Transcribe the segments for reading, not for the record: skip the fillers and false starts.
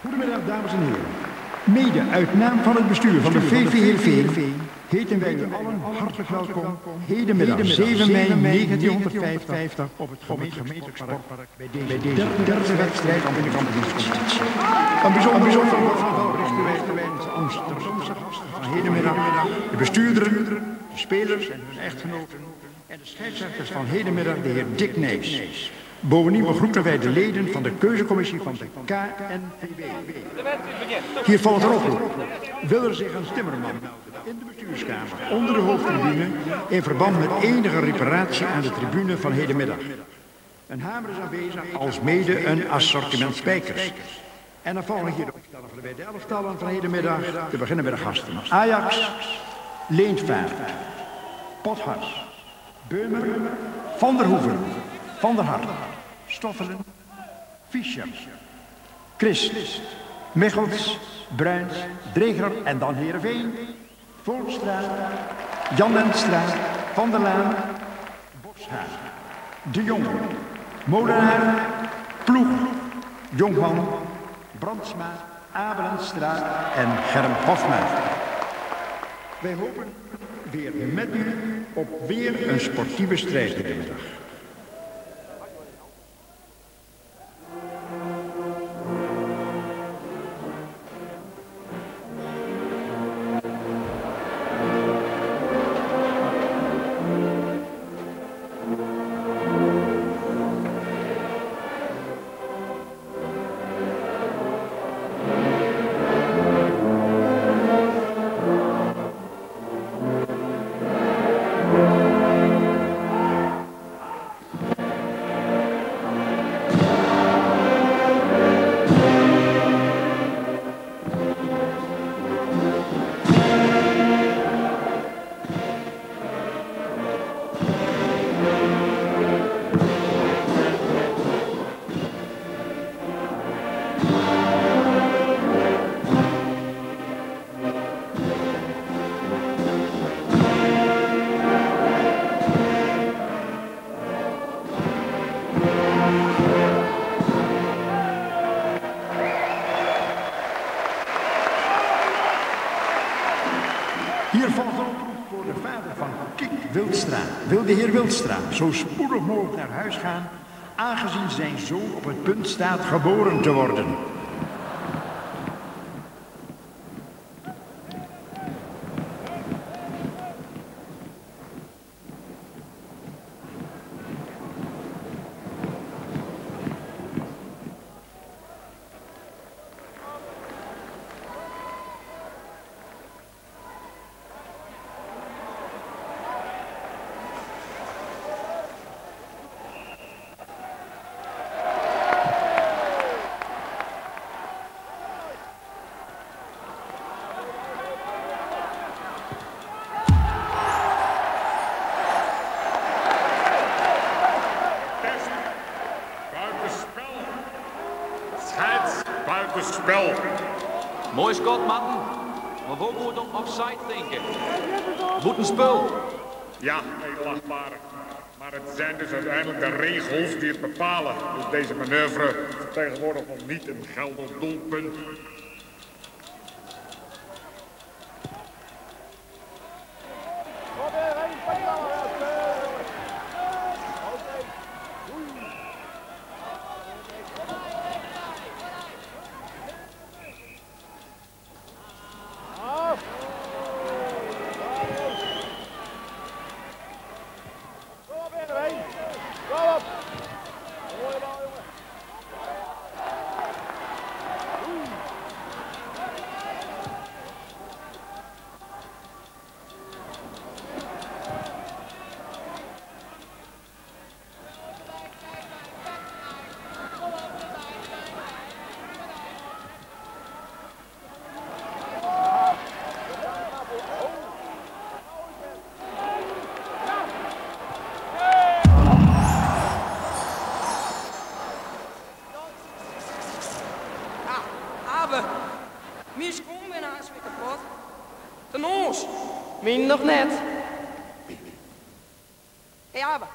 Goedemiddag dames en heren. Mede uit naam van het bestuur van de VV Heerenveen heten wij u allen hartelijk welkom hedenmiddag 7 mei 1950 op het gemeentelijk sportpark bij deze derde wedstrijd van de kampioenscompetitie. Een bijzonder bijzonder richten wij onze Amsterdamse gasten van hedenmiddag, de bestuurderen, de spelers en hun echtgenoten en de scheidsrechters van hedenmiddag, de heer Dick Nijs. Bovendien begroeten wij de leden van de keuzecommissie van de KNVB. Hier valt er oproep. Wil er zich een timmerman melden in de bestuurskamer onder de hoofdtribune in verband met enige reparatie aan de tribune van hedenmiddag? Een hamer is aanwezig, alsmede een assortiment spijkers. En dan volgen hier de opstellen van de beide elftallen van hedenmiddag. Te beginnen bij de gasten. Ajax, Leentvaart, Pothars, Beumer, Van der Hoeven, Van der Hart, Stoffelen, Fischer, Christ, Michels, Bruins, Dreger en dan Heerenveen, Volstra, Jan Lenstra, Van der Laan, Boshaar, De Jong, Molenaar, Ploeg, Jongman, Brandsma, Abelenstra en Germ Hofma. Wij hopen weer met u op weer een sportieve strijd de middag. Wil de heer Wilstra zo spoedig mogelijk naar huis gaan, aangezien zijn zoon op het punt staat geboren te worden. Test. Buitenspel. Scheids. Buitenspel. Mooi skot, mannen. Maar we moeten om offside denken. Bûtenspul. Ja, edelachtbare. Maar het zijn dus uiteindelijk de regels die het bepalen. Dus deze manoeuvre vertegenwoordigt nog niet een geldig doelpunt. Abe, myn skuon binne aanst wer kapot. De noas. Myn noch net. Hé Abe,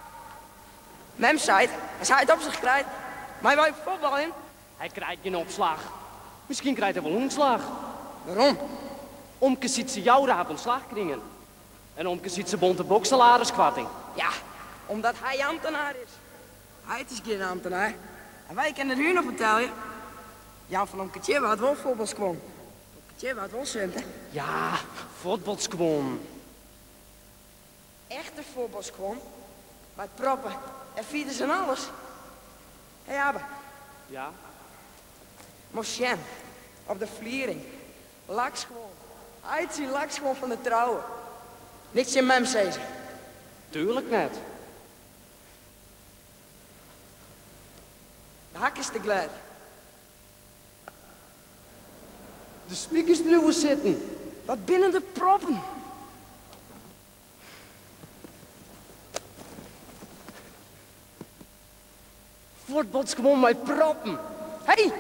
mem seit, as hy it op sich krijt, meie wy fuotbaljen. Hy krijt gjin opslach. Miskien krijt er wol ûntslach. Wêrom? Omke Sytse Joura hat ûntslach krigen. En omke Sytse Bontebok salariskoarting. Ja, omdat hy amtenaar is. Heit is gjin amtenaar. En wy kinne de huer noch betelje. Jan fan omke Tjibbe hat wol fuotbalskuon. Omke Tjibbe hat wol sinten. Ja, fuotbalskuon. Echte fuotbalskuon. Mei proppen en fiters en alles. Hé Abe. Ja? Moatst sjen. Op de fliering. Lakskuon. Heit syn lakskuon fan de trouwe. Niks tsjin mem sizze. Tuerlik net. De hak is te glêd. De spikers bliuwe sitten. Wat binne der proppen? Fuotbalskuon mei proppen. Hey!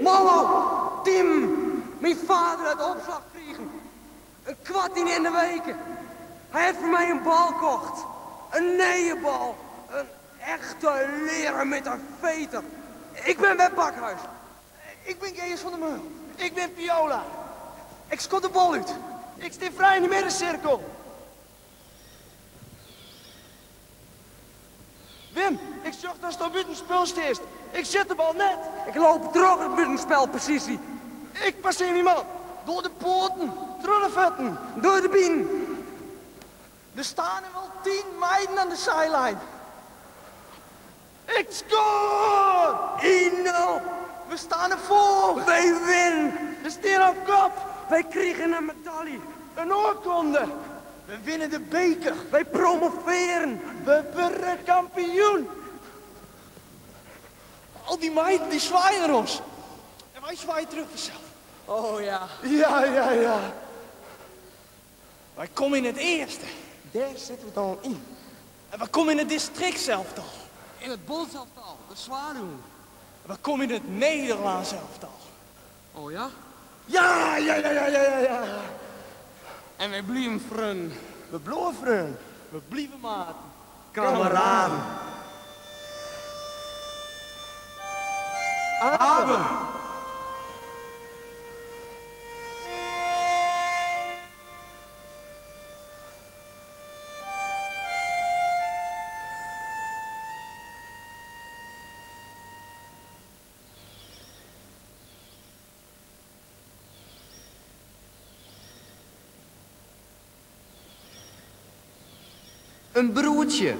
Molo, Tim, myn vader hat opslach krigen. In koarting yn de wike. Hy hat foar my in bal kocht. In nije bal. In echte learen met in feter. Ik bin Web Bakhuis. Ik bin Gees van der Meul. Ik bin Piola. Ik skot de bal út. Ik stean frij yn de middensirkel. Wim, ik sjoch datsto bûtenspul stiest. Ik sjit de bal net. Ik loop troch it bûtenspelposysje. Ik passear myn man. Door de poaten, troch de fuotten, door de binen. Der steane wol tien meiden oan de sylyn. Ik skoar! 1-0. We steane foar. Wy winne. We steane op kop. Wij kregen een medaille. Een oorkonde. We winnen de beker. Wij promoveren. We worden kampioen. Al die meiden die zwaaien naar ons. En wij zwaaien terug vanzelf. Oh ja. Ja, ja, ja. Wij komen in het eerste. Daar zitten we dan in. En we komen in het district zelftal. In het bondsaftal, de zwaluw. En we komen in het Nederlands elftal. Oh ja? Ja, ja, ja, ja, ja, ja. En wij blijven vrienden. We blijven vrienden. We blijven maten. Kameraden. Abe. Een broertje.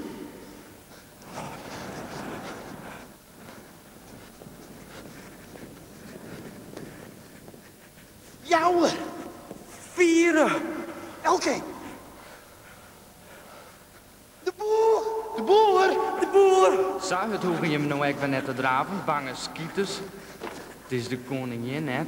Jouwe. Vieren. Elke. De boer. De boer. De boer. Zou het hoeven je hem nou echt net te draven, bange skieters. Het is de koningin net.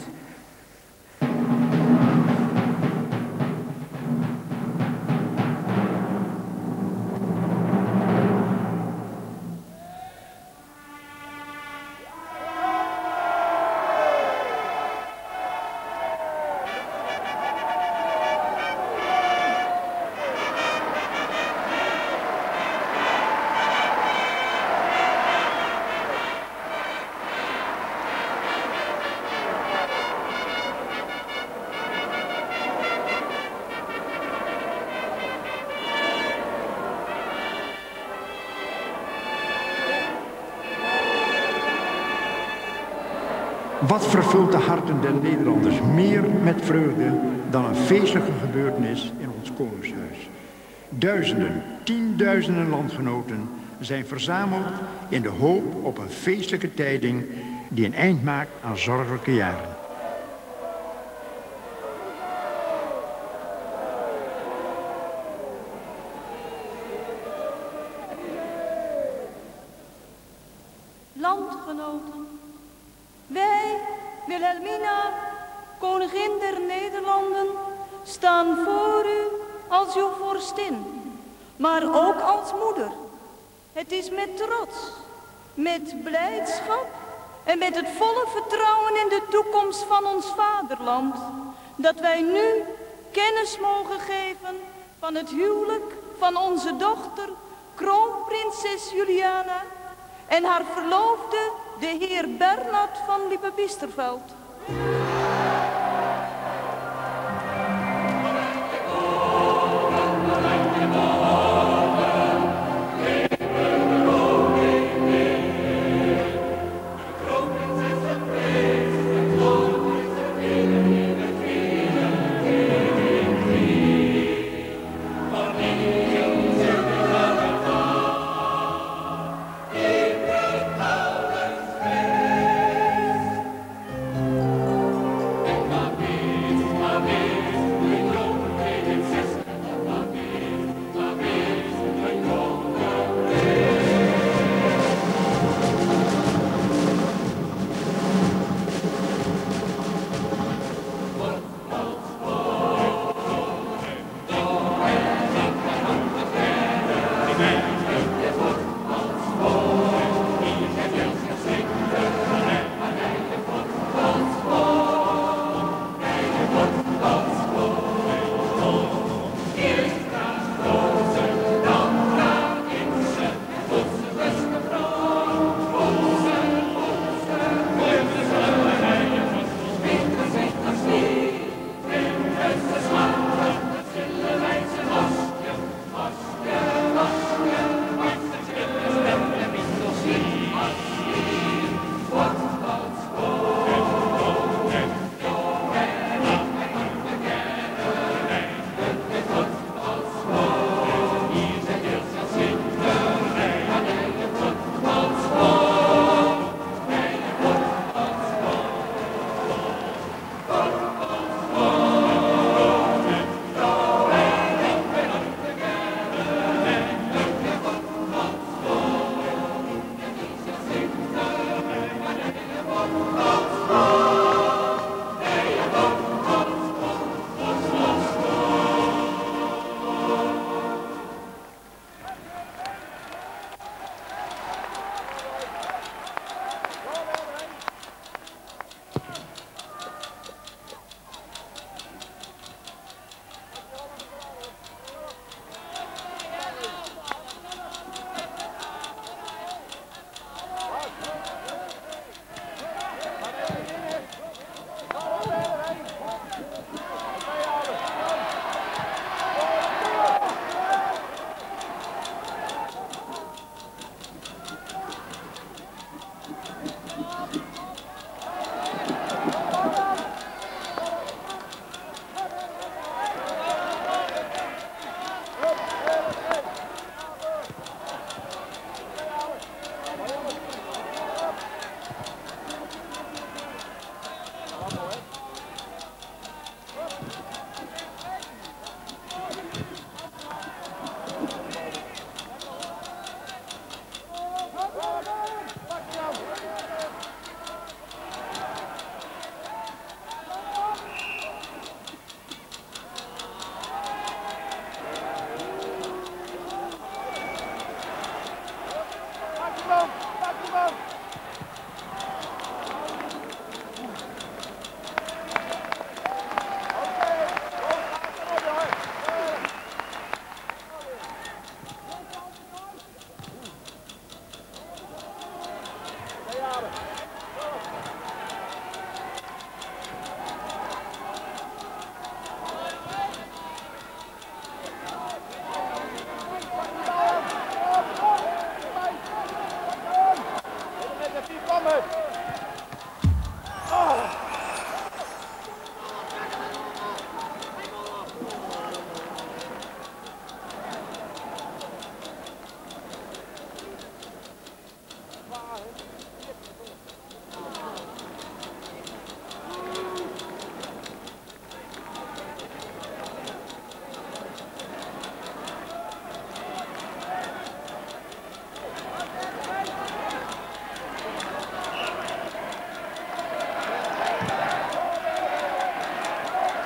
Wat vervult de harten der Nederlanders meer met vreugde dan een feestelijke gebeurtenis in ons koningshuis? Duizenden, tienduizenden landgenoten zijn verzameld in de hoop op een feestelijke tijding die een eind maakt aan zorgelijke jaren. Landgenoten, wij, Wilhelmina, koningin der Nederlanden, staan voor u als uw vorstin, maar ook als moeder. Het is met trots, met blijdschap en met het volle vertrouwen in de toekomst van ons vaderland, dat wij nu kennis mogen geven van het huwelijk van onze dochter, kroonprinses Juliana, en haar verloofde, de heer Bernard van Lippe-Biesterveld.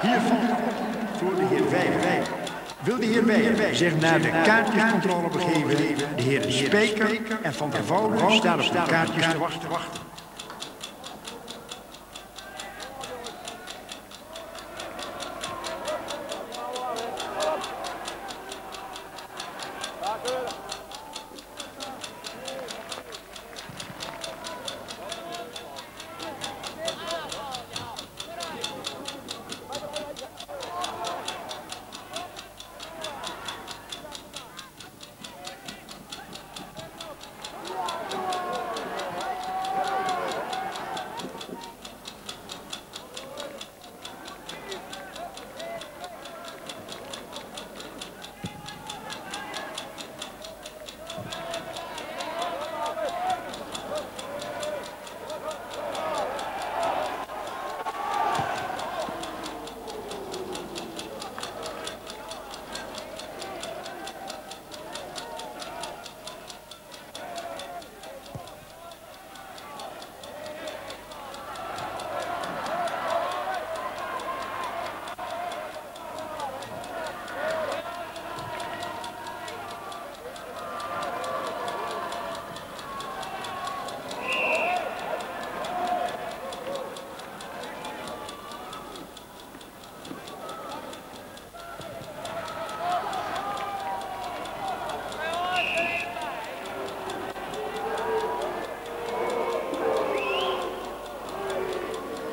Hier valt voor de heer Weijer. Wil de heer Weijer zich naar de kaartjescontrole begeven? De heren Spijker en Van der Woude staan op de kaartjes te wachten.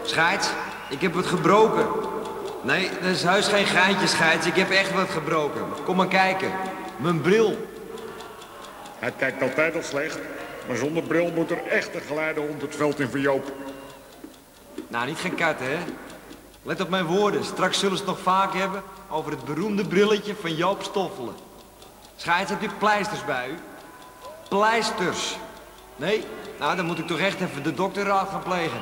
Scheids, ik heb wat gebroken. Nee, dat is heus geen geintje, scheids. Ik heb echt wat gebroken. Kom maar kijken. Mijn bril. Hij kijkt altijd al slecht, maar zonder bril moet er echt een geleidehond het veld in voor Joop. Nou, niet gaan katten, hè. Let op mijn woorden. Straks zullen ze het nog vaak hebben over het beroemde brilletje van Joop Stoffelen. Scheids, hebt u pleisters bij u? Pleisters. Nee? Nou, dan moet ik toch echt even de dokterraad gaan plegen.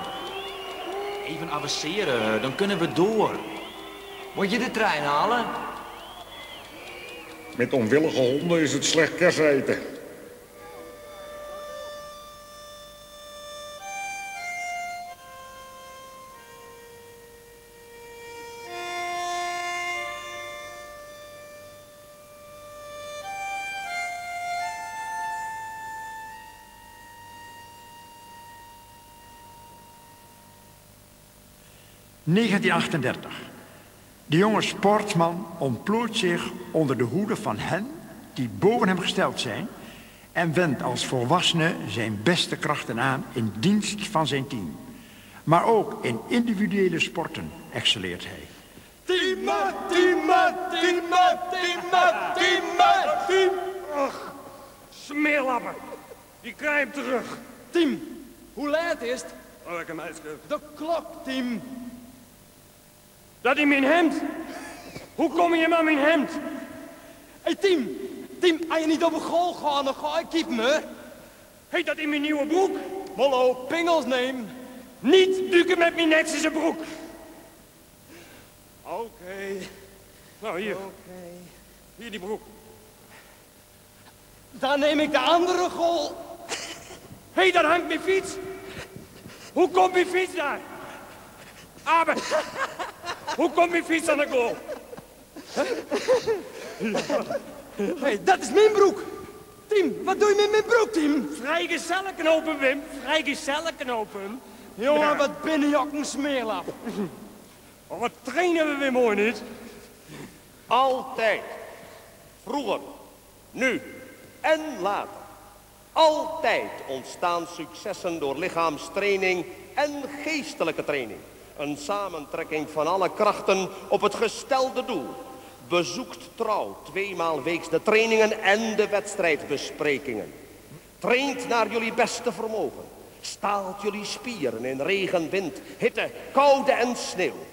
Even avanceren, dan kunnen we door. Moet je de trein halen? Met onwillige honden is het slecht kersen eten. ...1938. De jonge sportsman ontplooit zich onder de hoede van hen die boven hem gesteld zijn... en wendt als volwassene zijn beste krachten aan in dienst van zijn team. Maar ook in individuele sporten excelleert hij. Tieme, Tieme, Tieme, Tieme, Tieme, Tiem. Ach, smeerlappen. Die krijg hem terug. Tiem, hoe laat is het? Oh, ik hem uitschrijven. De klok, Tiem. Dat in mijn hemd. Hoe kom je aan mijn hemd? Hé, hey, Tiem. Tiem, als je niet op een goal gaat, dan ga ik keep me. Heet dat in mijn nieuwe broek? Mollo, pingels neem. Niet duken met mijn netjes broek. Oké. Nou, hier. Oké. Hier die broek. Dan neem ik de andere goal. Hé, hey, daar hangt mijn fiets. Hoe komt mijn fiets daar? Abe, hoe komt mijn fiets aan de goal? Hé, hey, dat is mijn broek. Tiem, wat doe je met mijn broek, Tiem? Vrijgezellenknopen, Wim. Vrijgezellenknopen. Jongen, Ja. wat binnenjok een smeerlap. Oh, wat trainen we weer mooi niet? Altijd. Vroeger, nu en later. Altijd ontstaan successen door lichaamstraining en geestelijke training. Een samentrekking van alle krachten op het gestelde doel. Bezoekt trouw tweemaal weeks de trainingen en de wedstrijdbesprekingen. Traint naar jullie beste vermogen. Staalt jullie spieren in regen, wind, hitte, koude en sneeuw.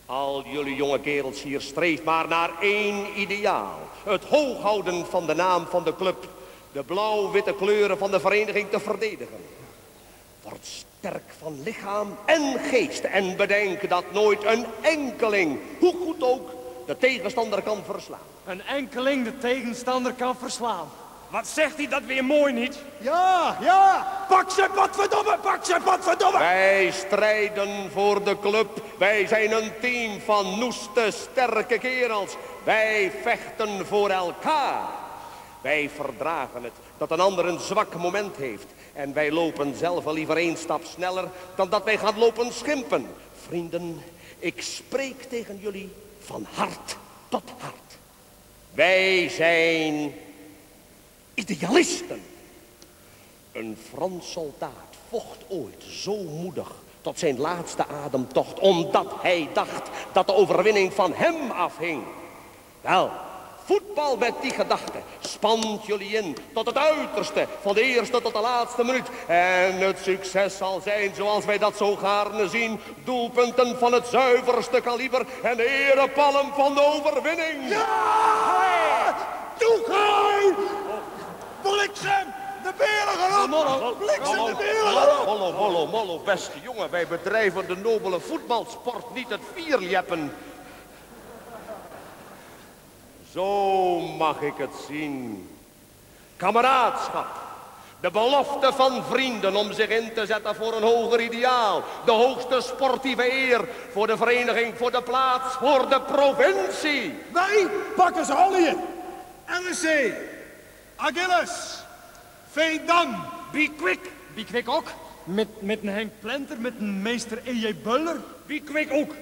Al jullie jonge kerels hier streeft maar naar één ideaal. Het hooghouden van de naam van de club. De blauw-witte kleuren van de vereniging te verdedigen. Word sterk van lichaam en geest. En bedenk dat nooit een enkeling, hoe goed ook, de tegenstander kan verslaan. Een enkeling de tegenstander kan verslaan. Wat zegt hij dat weer mooi niet? Ja, ja! Pak ze, potverdomme! Pak ze, potverdomme! Wij strijden voor de club. Wij zijn een team van noeste, sterke kerels. Wij vechten voor elkaar. Wij verdragen het dat een ander een zwak moment heeft. En wij lopen zelf al liever één stap sneller dan dat wij gaan lopen schimpen. Vrienden, ik spreek tegen jullie van hart tot hart. Wij zijn idealisten. Een Frans soldaat vocht ooit zo moedig tot zijn laatste ademtocht, omdat hij dacht dat de overwinning van hem afhing. Wel, voetbal met die gedachte spant jullie in tot het uiterste, van de eerste tot de laatste minuut. En het succes zal zijn zoals wij dat zo gaarne zien. Doelpunten van het zuiverste kaliber en de erepalm van de overwinning. Ja! Toegang! Bliksem! De beren gaan op! Bliksem, de beren gaan op! Mollo, mollo, mollo, beste jongen. Wij bedrijven de nobele voetbalsport, niet het vierjeppen. Zo mag ik het zien. Kameraadschap. De belofte van vrienden om zich in te zetten voor een hoger ideaal. De hoogste sportieve eer voor de vereniging, voor de plaats, voor de provincie. Wij pakken ze allen. NEC, Achilles, Veendam. Be quick. Be quick ook. Met een Henk Plenter, met een meester E.J. Buller. Be quick ook.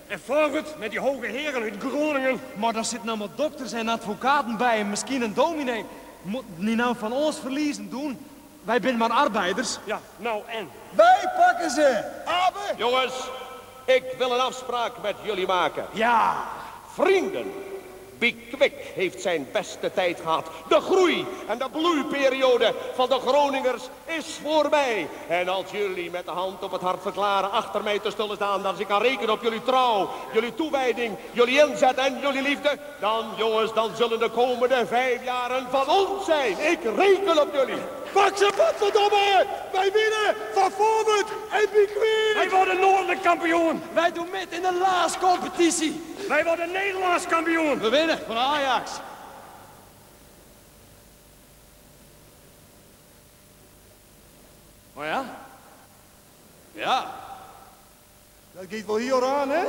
En vooruit met die hoge heren uit Groningen. Maar daar zitten allemaal dokters en advocaten bij en misschien een dominee. Moet niet nou van ons verliezen doen. Wij zijn maar arbeiders. Ja, nou en? Wij pakken ze! Abe! Jongens, ik wil een afspraak met jullie maken. Ja! Vrienden, Be Quick heeft zijn beste tijd gehad. De groei en de bloeiperiode van de Groningers is voorbij. En als jullie met de hand op het hart verklaren achter mij te zullen staan, dat ik kan rekenen op jullie trouw, jullie toewijding, jullie inzet en jullie liefde, dan jongens, dan zullen de komende 5 jaren van ons zijn. Ik reken op jullie. Pak ze, potverdomme! Wij winnen van Forward en Be Quick! Wij worden noordelijk kampioen. Wij doen met in de laatste competitie. Wij worden Nederlands kampioen. We winnen van Ajax. Oh ja? Ja. Dat gaat wel hier aan, hè?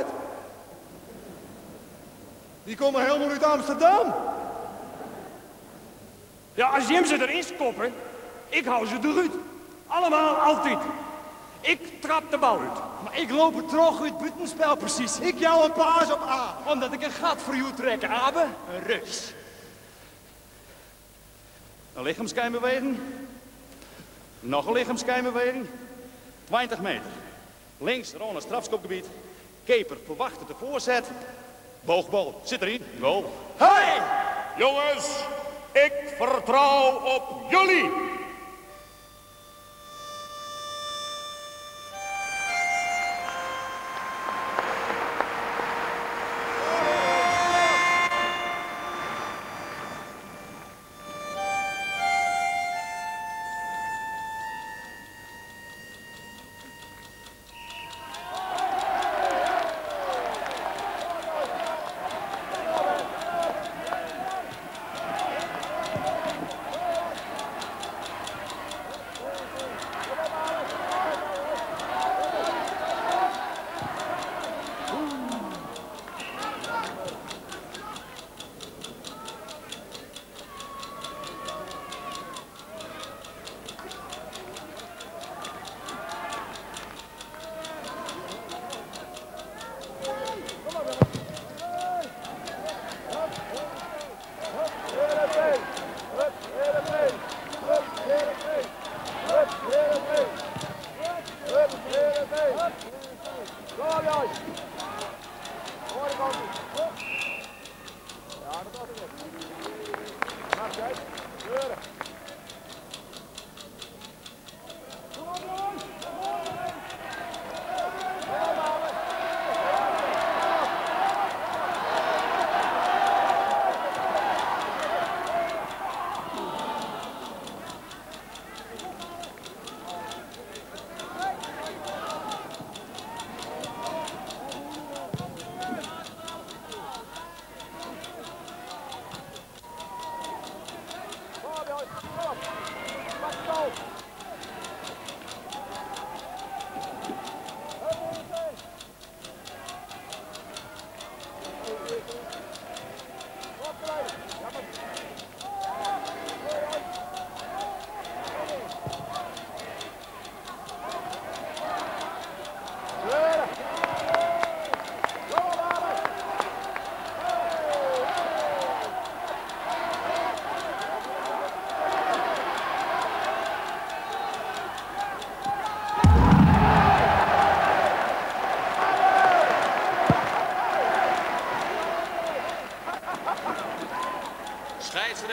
Die komen helemaal uit Amsterdam. Ja, als Jim ze erin skoppen, ik hou ze eruit. Allemaal, altijd. Ik trap de bal uit. Maar ik loop er terug uit buitenspel precies. Ik jou een paas op A. Omdat ik een gat voor jou trek, Abe. Een rus. Een lichaamskijmbeweging. Nog een lichaamskijmbeweging. 20 meter. Links rond het strafschopgebied. Keeper verwacht de voorzet. Boogbal zit erin. Goal. Hey! Jongens, ik vertrouw op jullie.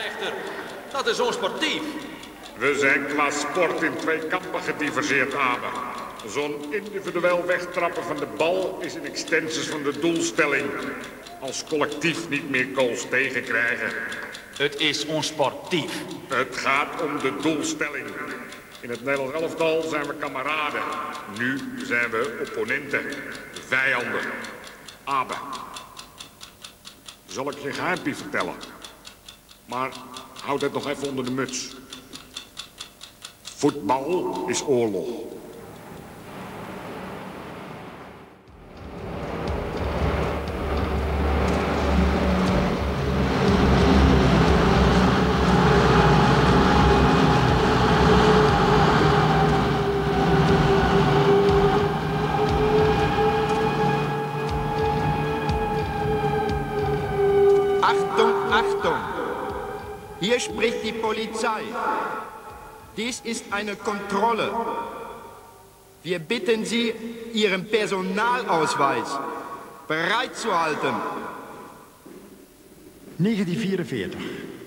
scheidsrechter. Dat is onsportief. We zijn qua sport in twee kampen gediverseerd, Abe. Zo'n individueel wegtrappen van de bal is een extensus van de doelstelling. Als collectief niet meer goals tegenkrijgen. Het is onsportief. Het gaat om de doelstelling. In het Nederlands elftal zijn we kameraden. Nu zijn we opponenten, vijanden. Abe, zal ik je een geheimpje vertellen? Maar houd het nog even onder de muts. Voetbal is oorlog. Achtung, Achtung! Hier spricht die Polizei. Dies ist eine Kontrolle. Wir bitten Sie, Ihren Personalausweis bereitzuhalten. 1944.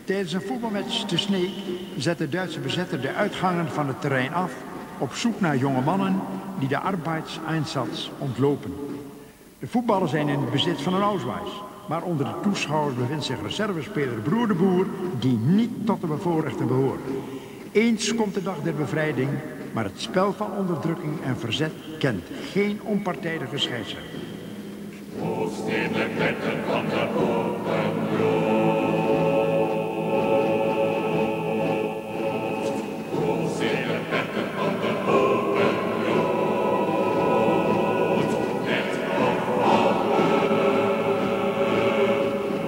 Tijdens een voetbalmatch te Sneek zet de Duitse bezetter de uitgangen van het terrein af op zoek naar jonge mannen die de Arbeitseinsatz ontlopen. De voetballers zijn in het bezit van een Ausweis, maar onder de toeschouwers bevindt zich reservespeler Broer de Boer die niet tot de bevoorrechten behoort. Eens komt de dag der bevrijding, maar het spel van onderdrukking en verzet kent geen onpartijdige scheidsrechter. in de petten van de open Hoe in de petten van de open Jood? Net opvallen,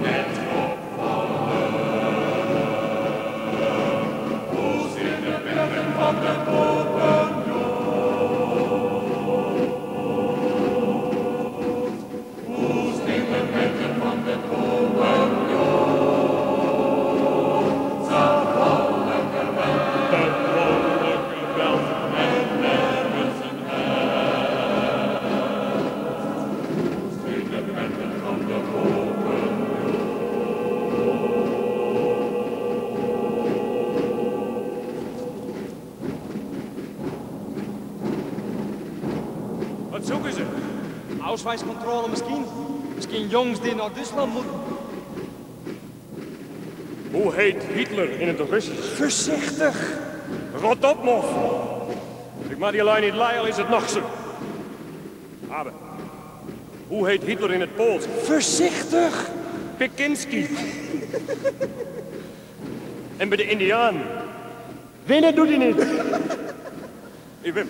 net opvallen. Hoe in de petten van de open Hoe in de petten van de open Jood? Zal vrolijke welt, de vrolijke welt en nergens een held. In de petten van de open Wat zoeken ze? Ausweiscontrole misschien? Misschien jongens die naar Duitsland moeten. Hoe heet Hitler in het Russisch? Voorzichtig! Rot op, mof. Ik maak die lui niet lui, al is het nog zo. Abe. Hoe heet Hitler in het Pools? Voorzichtig! Pekinski. en bij de Indiaan. Winnen doet hij niet. Hey, Wim.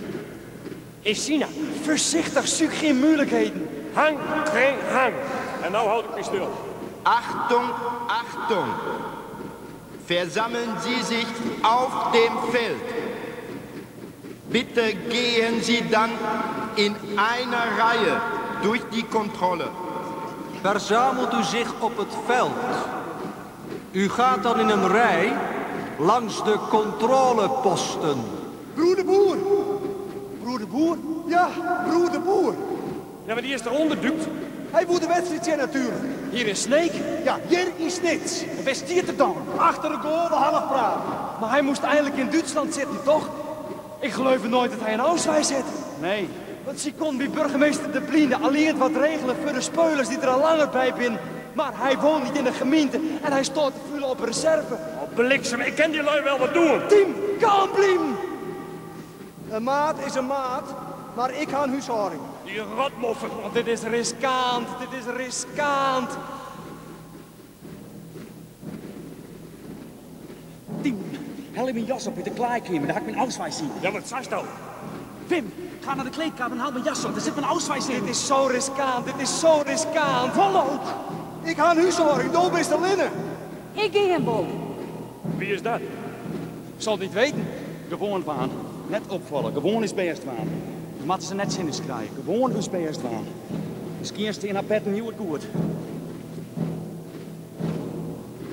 In China. Voorzichtig, zoek geen moeilijkheden. Hang, geen hang. En nou houd ik me stil. Achtung, Achtung! Versammeln Sie sich auf dem Feld. Bitte gehen Sie dann in einer Reihe durch die Kontrolle. Verzamelt u zich op het veld. U gaat dan in een rij langs de controleposten. Broer de Boer! Broer de Boer? Ja, broer de Boer. Ja, maar die is eronder dukt. Hij moet de wedstrijd zijn natuurlijk. Hier in Sneek? Ja, hier in Snits. En waar stiert er dan? Achter de goal, de half praat. Maar hij moest eindelijk in Duitsland zitten, toch? Ik geloof nooit dat hij een Ausweis zit. Nee. Want ze kon bij burgemeester De Blinde alleen wat regelen voor de speulers die er al langer bij zijn. Maar hij woont niet in de gemeente en hij staat te voelen op reserve. Oh, bliksem, ik ken die lui wel wat doen. Team Kampliem! Een maat is een maat, maar ik ga een huishouding. Die rotmoffen. Want dit is riskant, dit is riskant. Team, haal mijn jas op uit de kleedkamer, daar ga ik mijn Ausweis zien. Ja, wat zei nou? Wim, ga naar de kleedkamer en haal mijn jas op, daar zit mijn Ausweis in. Dit is zo riskant, dit is zo riskant. Hallo! Ik ga een huishouding, doe best de linnen. Ik ging hem boven. Wie is dat? Ik zal het niet weten. Gewoon waan. Net opvallen. Gewoon is best waan. Dan moeten ze net zin krijgen. Gewoon is best waan. Misschien is het in haar bed nieuw het goed.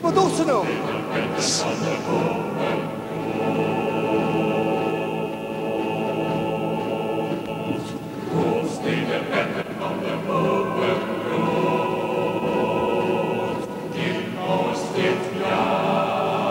Wat doet ze nou? Hoe in de petten van de open Jood? In Oost dit jaar.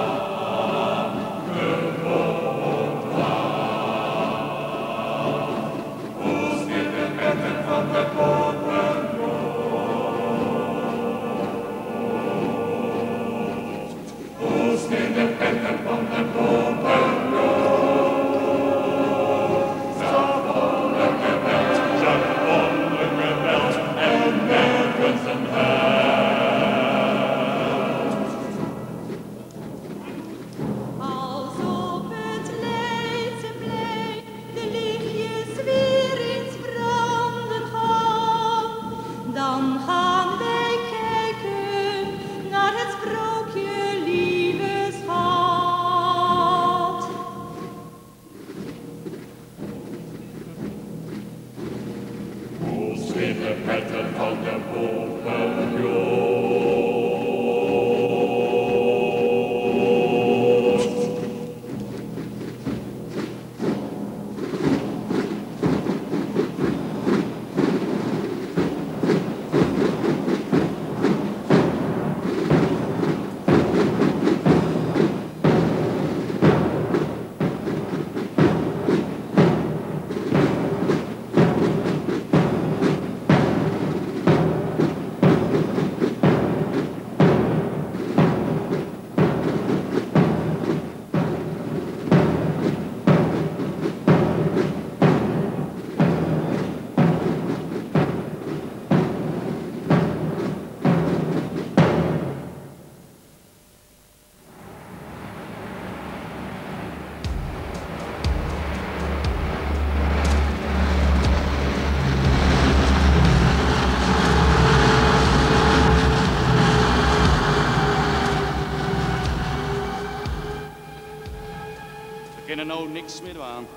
Kinne no niks mear dwaan.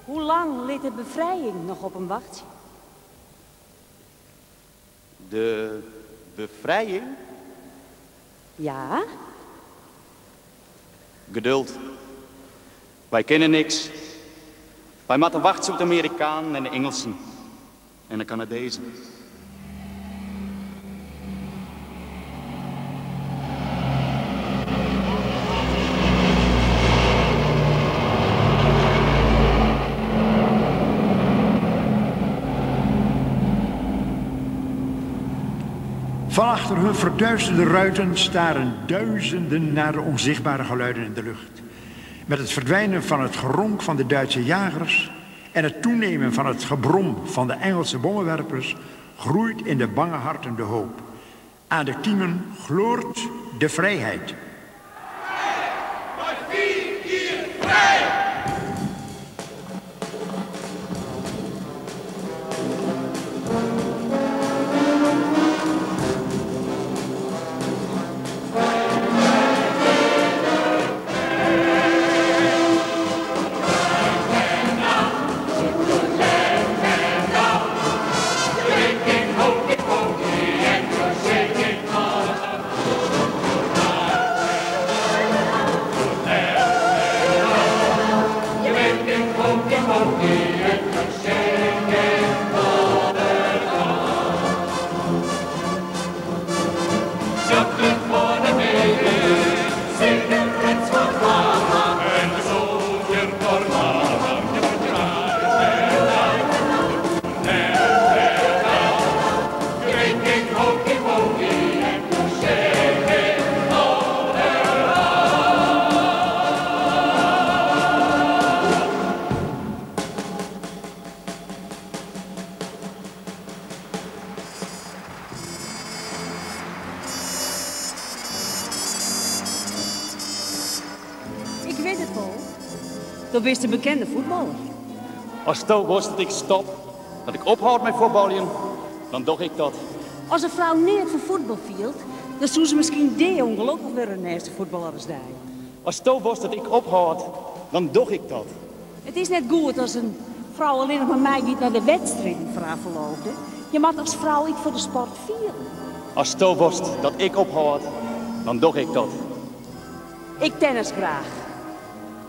Hoe lang lit de befrijing noch op him wachtsje? De befrijing? Ja? Geduld. Wy kinne niks. Wy moatte wachtsje op de Amerikanen en de Ingelsen en de Kanadezen. Van achter hun verduisterde ruiten staren duizenden naar de onzichtbare geluiden in de lucht. Met het verdwijnen van het geronk van de Duitse jagers en het toenemen van het gebrom van de Engelse bommenwerpers groeit in de bange harten de hoop. Aan de kiemen gloort de vrijheid. Ik wit it wol. Do bist in bekende fuotballer. Asto wolst dat ik stop, dat ik ophâld mei fuotbaljen, dan doch ik dat. As in frou neat fan fuotbal fielt, dan soe se miskien deaûngelokkich wurde neist in fuotballer as dy. Asto wolst dat ik ophâld, dan doch ik dat. It is net goed as in frou allinnich mar meigiet nei de wedstriden foar har ferloofde. Je moatte as frou ek foar de sport fiele. Asto wolst dat ik ophâld, dan doch ik dat. Ik tennis graach.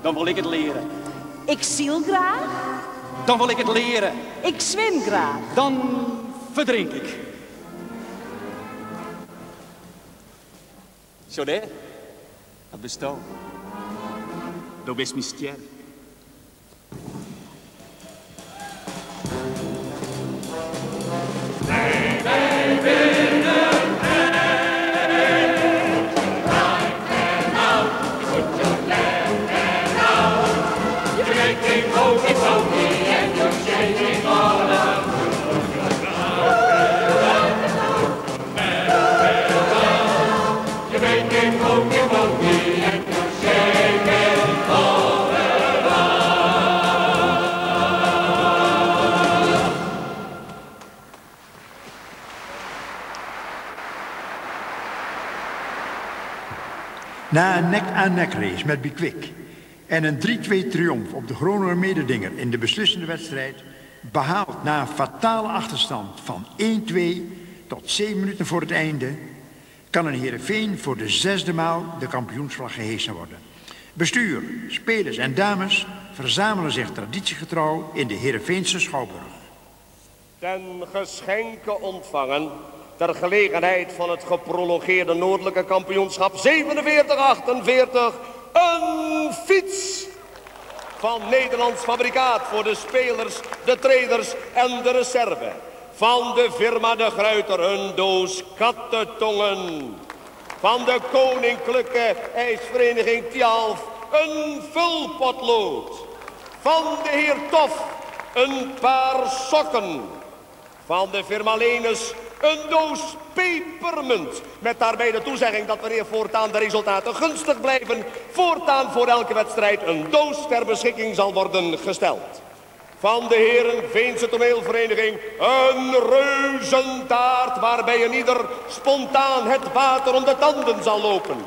Dan wol ik it leare. Ik syl graach. Dan wol ik it leare. Ik swim graach. Dan ferdrink ik. Sjoch dêr, dat bisto. Do bist myn stjer. Na een nek-aan-nek race met Be Quick en een 3-2 triomf op de Groninger mededinger in de beslissende wedstrijd, behaald na een fatale achterstand van 1-2 tot 7 minuten voor het einde, kan in Heerenveen voor de zesde maal de kampioensvlag gehesen worden. Bestuur, spelers en dames verzamelen zich traditiegetrouw in de Heerenveense Schouwburg. Ten geschenke ontvangen ter gelegenheid van het geprolongeerde noordelijke kampioenschap 47-48 een fiets van Nederlands fabrikaat voor de spelers, de trainers en de reserve. Van de firma De Gruiter een doos kattentongen. Van de Koninklijke IJsvereniging Tialf een vulpotlood. Van de heer Tof een paar sokken. Van de firma Lenus een doos pepermunt. Met daarbij de toezegging dat wanneer voortaan de resultaten gunstig blijven, voortaan voor elke wedstrijd een doos ter beschikking zal worden gesteld. Van de Heerenveense toneelvereniging een reuzentaart waarbij een ieder spontaan het water om de tanden zal lopen.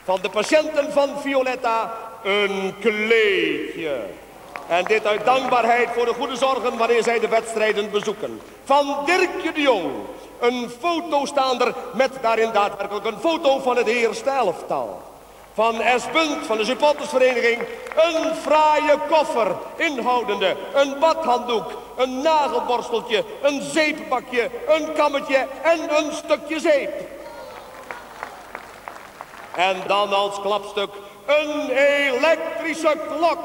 Van de patiënten van Violetta Een kleedje. En dit uit dankbaarheid voor de goede zorgen wanneer zij de wedstrijden bezoeken. Van Dirkje de Jong. Een fotostaander met daarin daadwerkelijk een foto van het eerste elftal. Van S. Punt van de supportersvereniging een fraaie koffer inhoudende een badhanddoek, een nagelborsteltje, een zeepbakje, een kammetje en een stukje zeep. En dan als klapstuk een elektrische klok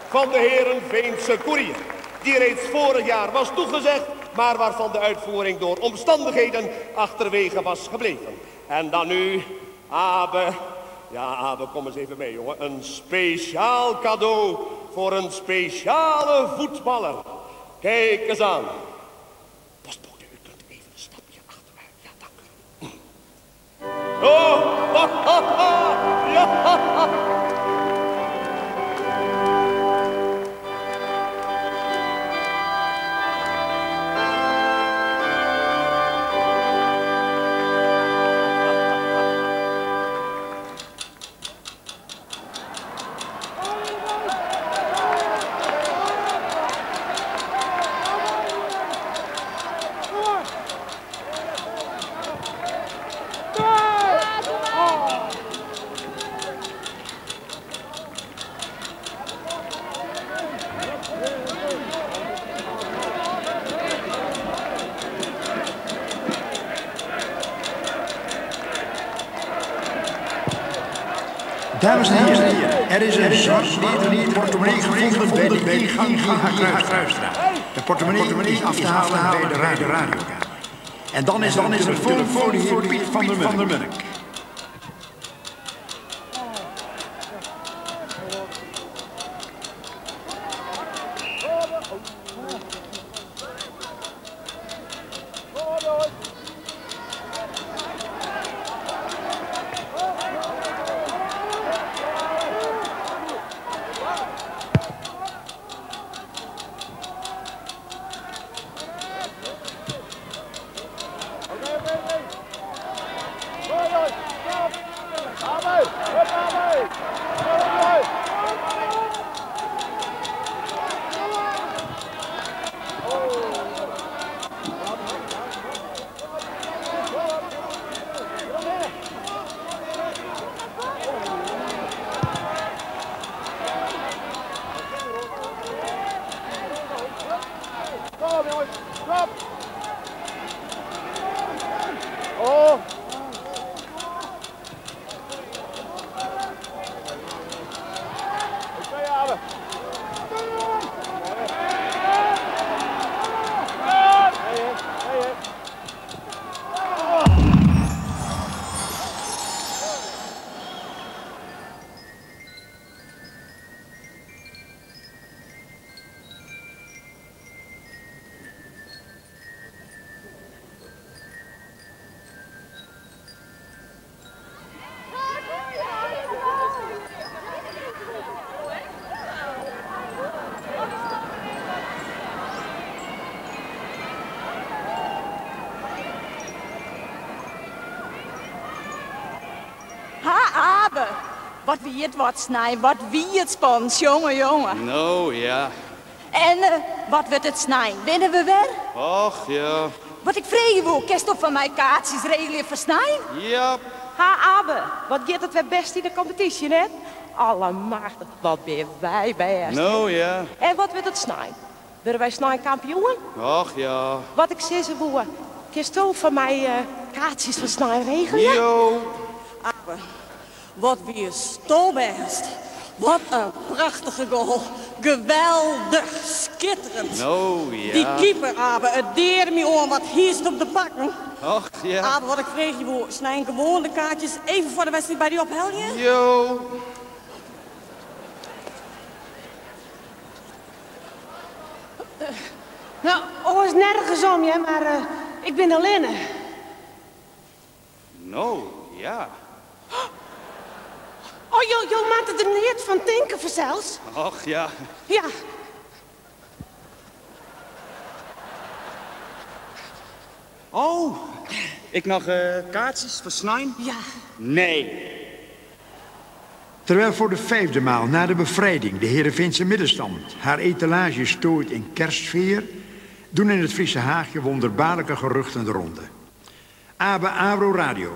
van de Herenveense Koerier. Die reeds vorig jaar was toegezegd, maar waarvan de uitvoering door omstandigheden achterwege was gebleven. En dan nu, Abe. Ja, Abe, kom eens even mee, jongen. Een speciaal cadeau voor een speciale voetballer. Kijk eens aan. Postbode, u kunt even een stapje achteruit. Ja, dank u. Oh, ha, ha, ha. Ja, ha, ha. Dames en heren, er is een zwart portemonnee gevonden bij de ingang van de Kruisstraat. De portemonnee is af te halen bij de radiokamer. En dan is er een telefoon voor de heer Piet van der Murk. Ha, Abe. Wat wie het wat snij, wat wie het spons, jongen, jongen. Nou ja. En wat wordt het snij? Winnen we weer? Och ja. Wat ik vreeg wil, kerst op van mij kaartjes regelen voor snij? Ja. Ha, Abe, wat gaat het weer best in de competitie, hè? Allemachtig, wat ben wij best. Nou ja. En wat wordt het snij? Worden wij snij kampioen? Och ja. Wat ik zeg ze boer, kerst ook van mij kaartjes voor snij regelen? Jo. Abe, wat wie stolbest. Wat een prachtige goal. Geweldig, schitterend. Nou ja. Die keeper, Abe, het deerde me om wat hier is op de pakken. Och ja. Abe, wat ik vreeg je voor, snij gewoon de kaartjes even voor de wedstrijd bij die ophelje. Jo. Nou, oh, is nergens om, ja, maar ik ben alleen. Nou, ja. Oh, joh, maakt het er niet van denken vanzelfs. Och, ja. Ja. Oh, ik nog kaartjes voor Snijn? Ja. Nee. Terwijl voor de vijfde maal na de bevrijding de Heerenveense middenstand haar etalage stooit in kerstsfeer, doen in het Friese Haagje wonderbaarlijke geruchten de ronde. Abe Avro Radio.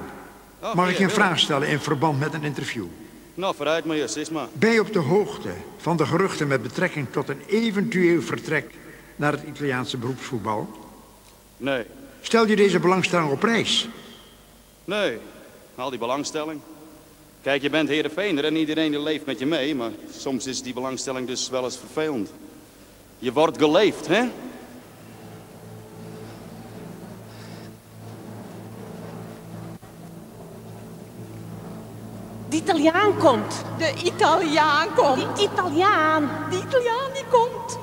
Mag ik je een vraag stellen in verband met een interview? Nou, vooruit maar, sis maar. Ben je op de hoogte van de geruchten met betrekking tot een eventueel vertrek naar het Italiaanse beroepsvoetbal? Nee. Stel je deze belangstelling op prijs? Nee, al die belangstelling. Kijk, je bent Heerenveener en iedereen die leeft met je mee, maar soms is die belangstelling dus wel eens vervelend. Je wordt geleefd, hè? De Italiaan komt. De Italiaan komt. De Italiaan. De Italiaan die komt.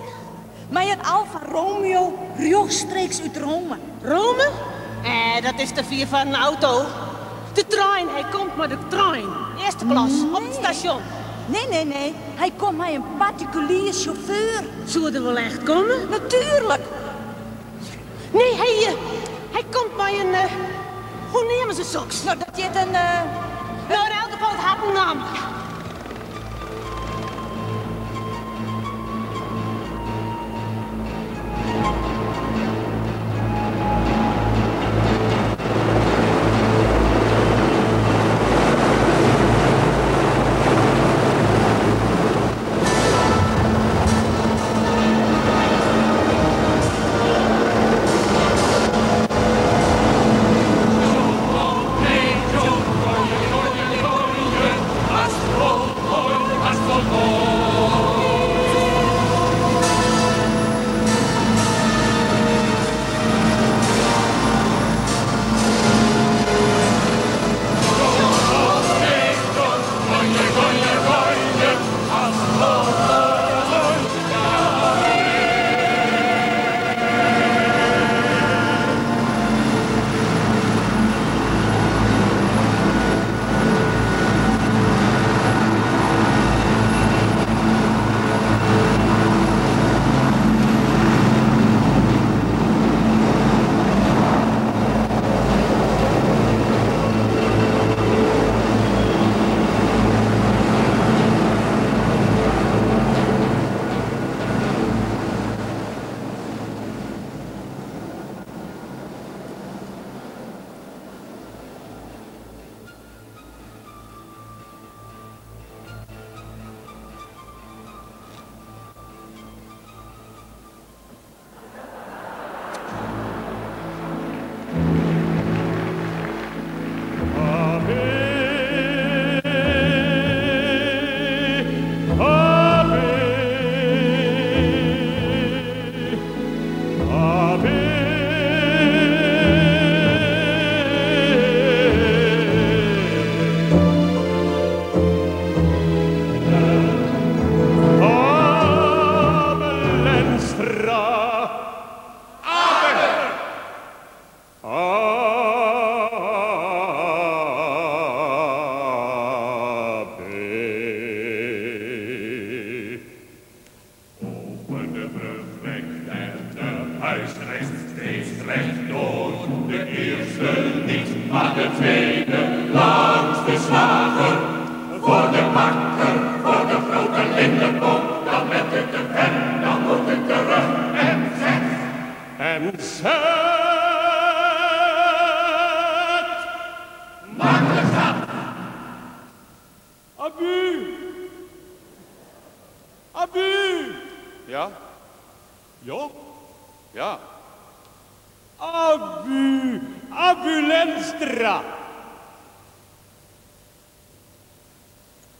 Maar een Alfa Romeo rechtstreeks uit Rome. Rome? Dat is de vier van een auto. De trein, hij komt met de trein. Eerste klas, op het station. Nee, nee, nee. Hij komt met een particulier chauffeur. Zou er wel echt komen? Natuurlijk. Nee, hij komt met een... hoe nemen ze soks? Nou, dat je een... Nou, in elk geval, het had een naam.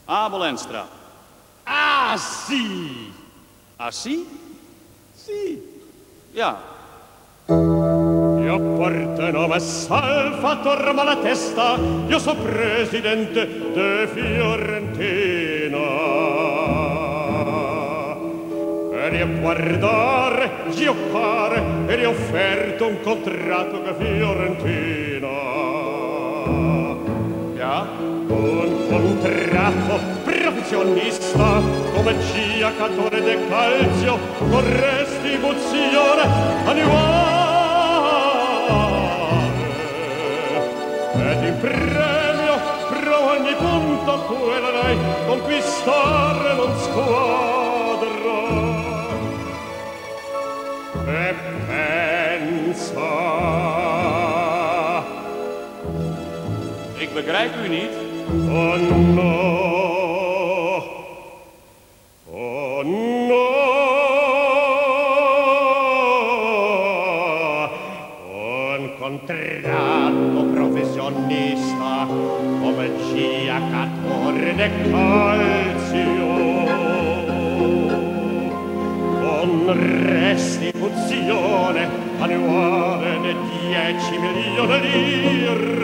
Abel Enstra. Ah, sì. Ah, sì? Sì. Ja. Io porto nome Salvatore Malatesta, io so presidente de Fiorentina. E io guardare, giocare, e gli ho offerto un contratto che Fiorentina. Ja? Un contratto professionista come giocatore de calcio con restituzione annuale ed in premio pro ogni punto quella lei conquistare non squadra. E pensa. Ik begrijp u niet. Oh no. Oh no. Un contratto professionista come giocatore de calcio con restituzione annuale di 10 milioni lire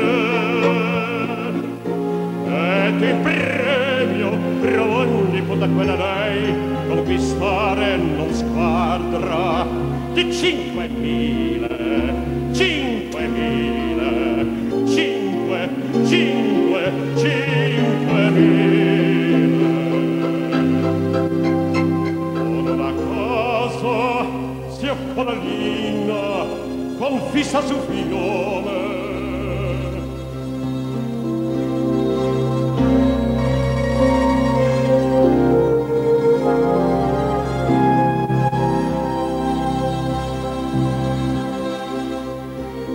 et il premio per ogni punta quella lei conquistare non squadra di 5.000, 5.000, 5, 5, 5.000. Con una casa circolina con vista su fiume.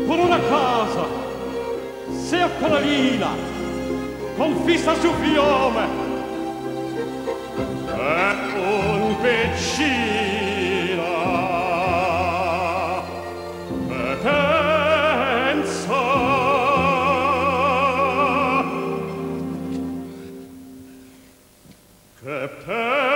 Con una casa circolina con vista su fiume e un piccina che pensa che pensa che pensa.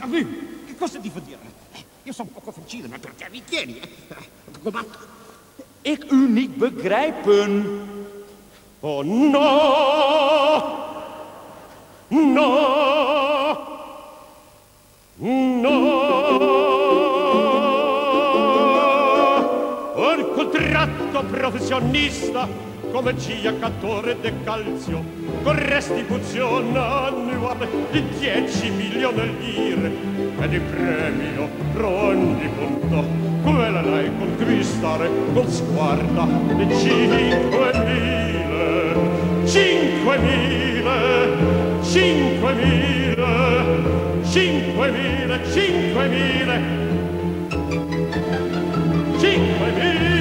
Nu, che cosa ti dire? Io sono un poco facile, ma perché mi tieni? Ik u niet begrijpen. Oh no! No! No! Un contratto professionista come giocatore de calcio con restituzione annuale di 10 milioni lire ed il premio per ogni punto quella lei conquistare con squadra di 5.000, 5.000, 5.000, 5.000, 5.000, 5.000.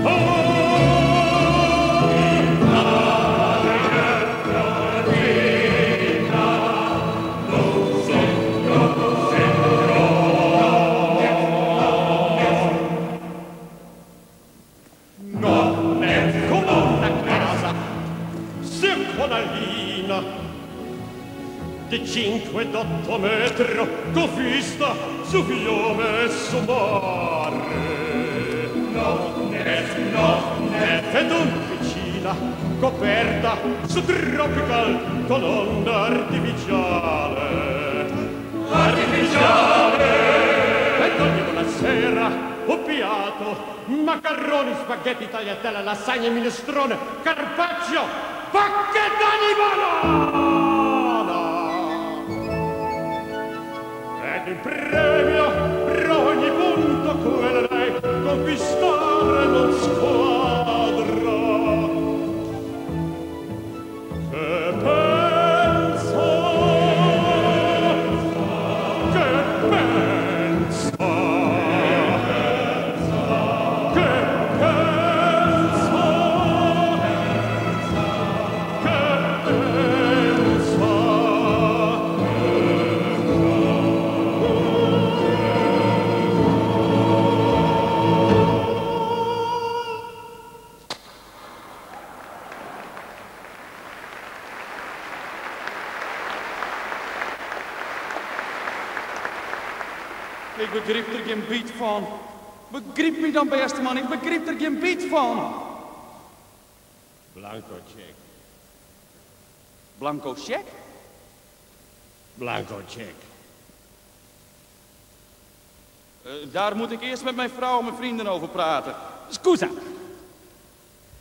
Oh! No, net con una casa circolina di 5,8 metro con vista su fiume e su mare. No, net, no, net ed un piscina coperta su tropical con onda artificiale. Artificiale! Ed ogni buonasera un piatto, macaroni, spaghetti, tagliatelle, lasagne, minestrone, carpaccio, bacchetta di banana! Ed il premio per ogni punto quella lei conquistare non squadra. Che pensa, che pensa, che pensa, che pensa. Ik begrijp er geen biet van. Begryp my dan, bêste man, ik begryp der gjin byt fan. Blanco check. Blanco check? Blanco check. Eh, daar moet ik eerst met mijn vrouw en mijn vrienden over praten. Scusa.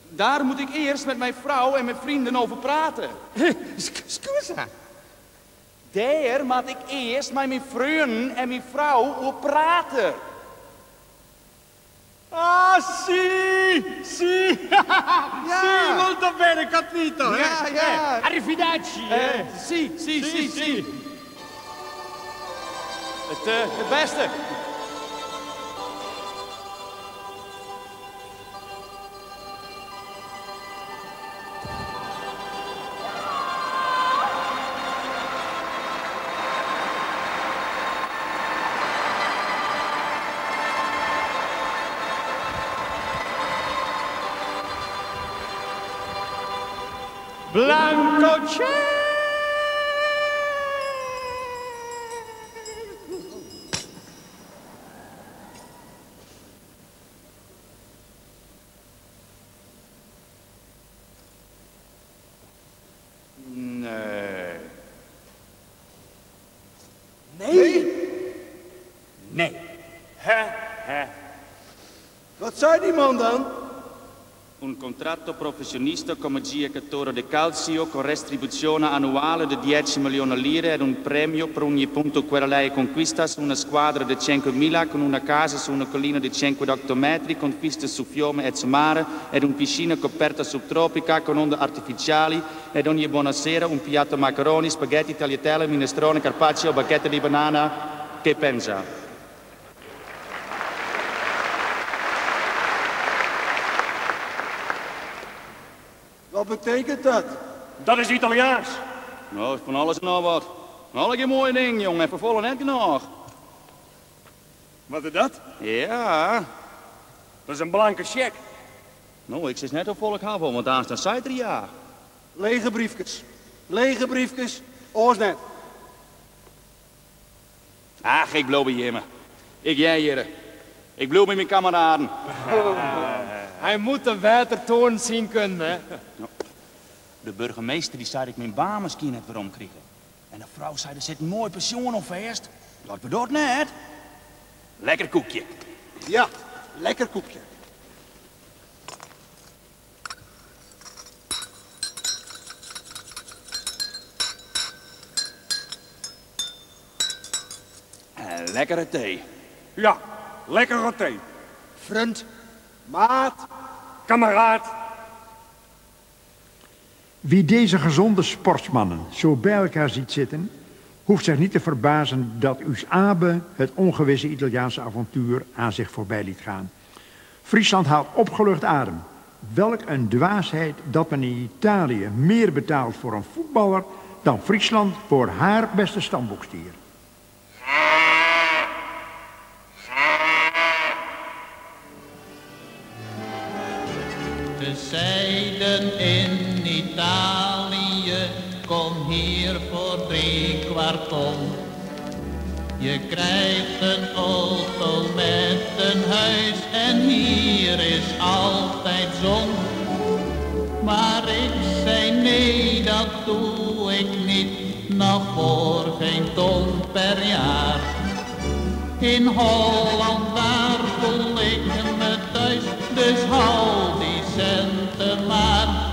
Daar moet ik eerst met mijn vrouw en mijn vrienden over praten. Scusa. Daar moet ik eerst met mijn vrienden en mijn vrouw over praten. Ah, sì, sì, sì, molto bene, capito. Ja, ja. Arrivederci. Sì, sì, sì, sì. Het beste. Blanco check. Nee. Nee? Nee. Hè, hè. Wat zei die man dan? Un contratto professionista come giocatore di calcio con retribuzione annuale di 10 milioni lire ed un premio per ogni punto che lei conquista su una squadra di 5.000 con una casa su una collina di 5,8 metri con vista su fiume e su mare ed una piscina coperta subtropica con onde artificiali ed ogni buonasera un piatto macaroni, spaghetti, tagliatelle, minestrone, carpaccio, bacchette di banana. Che pensa? Wat betekent dat? Dat is Italiaans. Nou, van alles en nog wat. Alle mooie ding, jongen. En vervollen net genoeg. Wat is dat? Ja. Dat is een blanke cheque. Nou, ik zit net op volk hebben, want daar staan zij 3 jaar. Lege briefjes. Lege briefjes. Oors net. Ach, ik blijf bij je. Ik jij hier. Ik blijf met mijn kameraden. Hij moet de watertoren zien kunnen, hè? De burgemeester die zei dat ik mijn baan misschien net weer omkrijgen. En de vrouw zei, er zit een mooi pensioen op vast. Dat bedoelt net. Lekker koekje. Ja, lekker koekje. En lekkere thee. Ja, lekkere thee. Vriend, maat, kameraad. Wie deze gezonde sportsmannen zo bij elkaar ziet zitten, hoeft zich niet te verbazen dat Us Abe het ongewisse Italiaanse avontuur aan zich voorbij liet gaan. Friesland haalt opgelucht adem. Welk een dwaasheid dat men in Italië meer betaalt voor een voetballer dan Friesland voor haar beste stamboekstier. Ze zeiden in Italië, kom hier voor 3/4 ton. Je krijgt een auto met een huis en hier is altijd zon. Maar ik zei nee, dat doe ik niet, nog voor geen ton per jaar. In Holland, daar voel ik me thuis, dus hou die centen maar.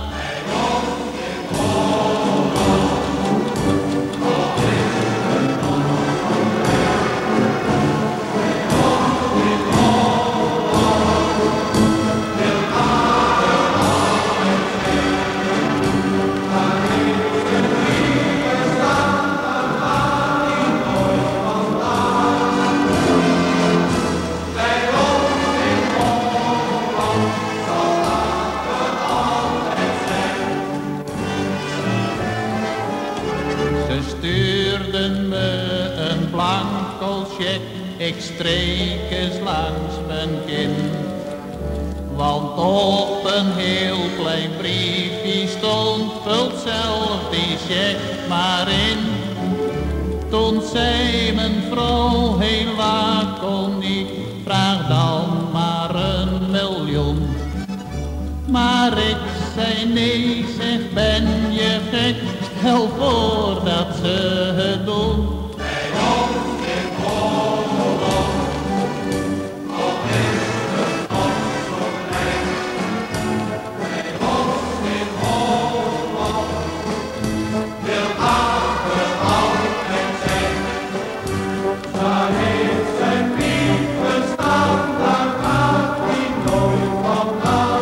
Ze stuurden me een blanco cheque, ik streek eens langs mijn kin. Want op een heel klein briefje stond, vult zelf die cheque maar in. Toen zei mijn vrouw heel laconiek, vraag dan Maar ik zei nee, zeg ben je gek, stel voor dat ze het doen. Bij ons in Holland, al is het nog zo klein. Bij ons in Holland wil Abe altijd zijn. Daar heeft zijn piep gestaan, daar gaat hij nooit vandaan.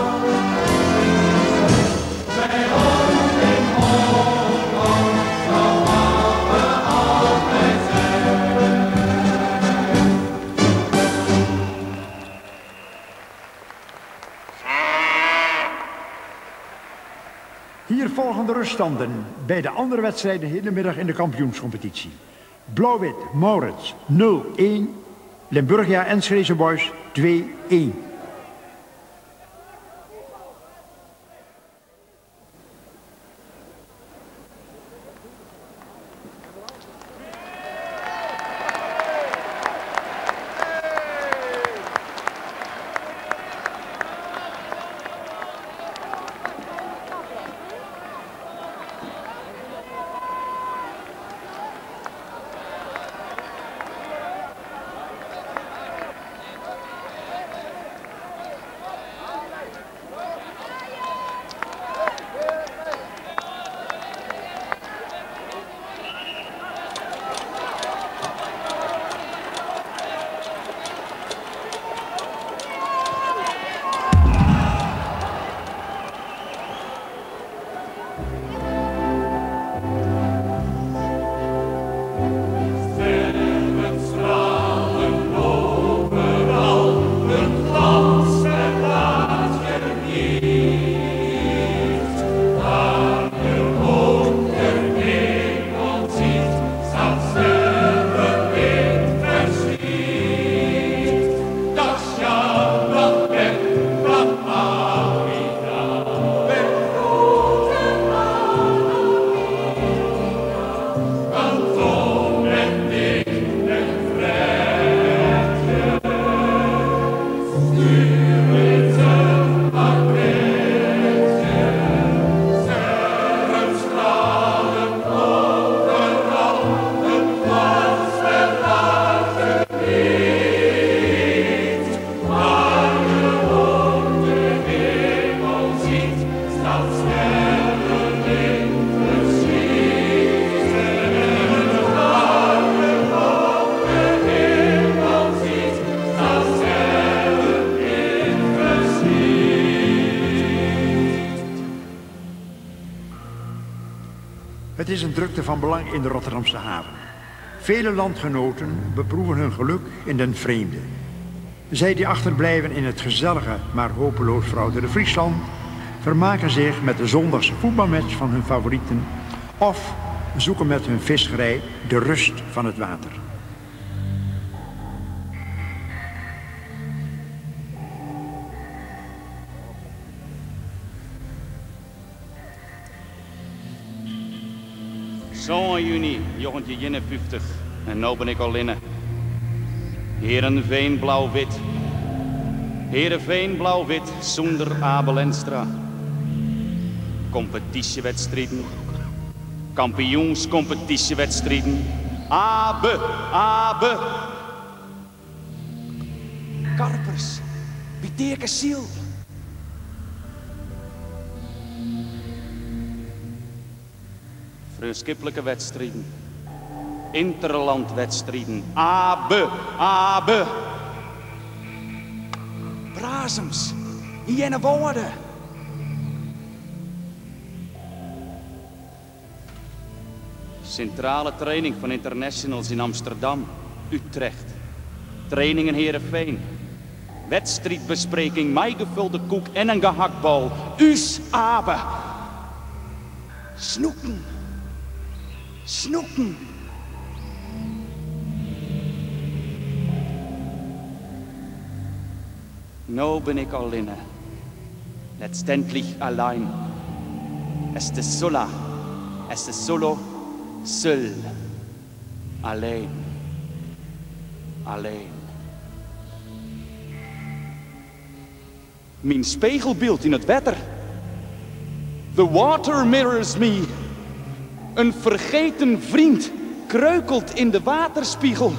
Bij ons in Holland zal Abe altijd zijn. Hier volgen de ruststanden bij de andere wedstrijden hedenmiddag in de kampioenscompetitie. Blauw-Wit Maurits 0-1, Limburgia Enschedese Boys 2-1. Sterren stralen overal, het land verlaat je niet. Waar je ook de hemel ziet, staat sterrenlicht verschiet. Dag Sjan, dag Ben, dag Marina, met groeten uit Amerika. Anton en Dick en Fredje, stuur eens een pakketje. Sterren stralen overal, het land verlaat je niet. Waar je ook de hemel ziet, staat sterrenlicht verschiet. Waar je ook de hemel ziet, staat sterrenlicht verschiet. Het is een drukte van belang in de Rotterdamse haven. Vele landgenoten beproeven hun geluk in den vreemde. Zij die achterblijven in het gezellige, maar hopeloos verouderde Friesland, vermaken zich met de zondagse voetbalmatch van hun favorieten of zoeken met hun visgerij de rust van het water. Zo'n juni 1951 en nu ben ik al inne. Heerenveen blauw-wit. Heerenveen blauw-wit zonder Abe Lenstra. Competitiewedstrijden. Kampioenscompetitiewedstrijden. Abe, Abe. Karpers, Biterke Siel. Vriendschappelijke wedstrijden. Interlandwedstrijden. Abe, Abe. Brazems, Jenne Woorden. Centrale training van internationals in Amsterdam, Utrecht. Training in Heerenveen. Wedstrijdbespreking, mij gevulde koek en een gehaktbal. Us Abe. Snoeken. Snoeken. Nou ben ik al inne. Letztendlich allein. Es is sola. Es is solo. Seul. Alleen. Alleen. Myn spegelbyld yn it wetter. The water mirrors me. Een vergeten vriend kreukelt in de waterspiegel.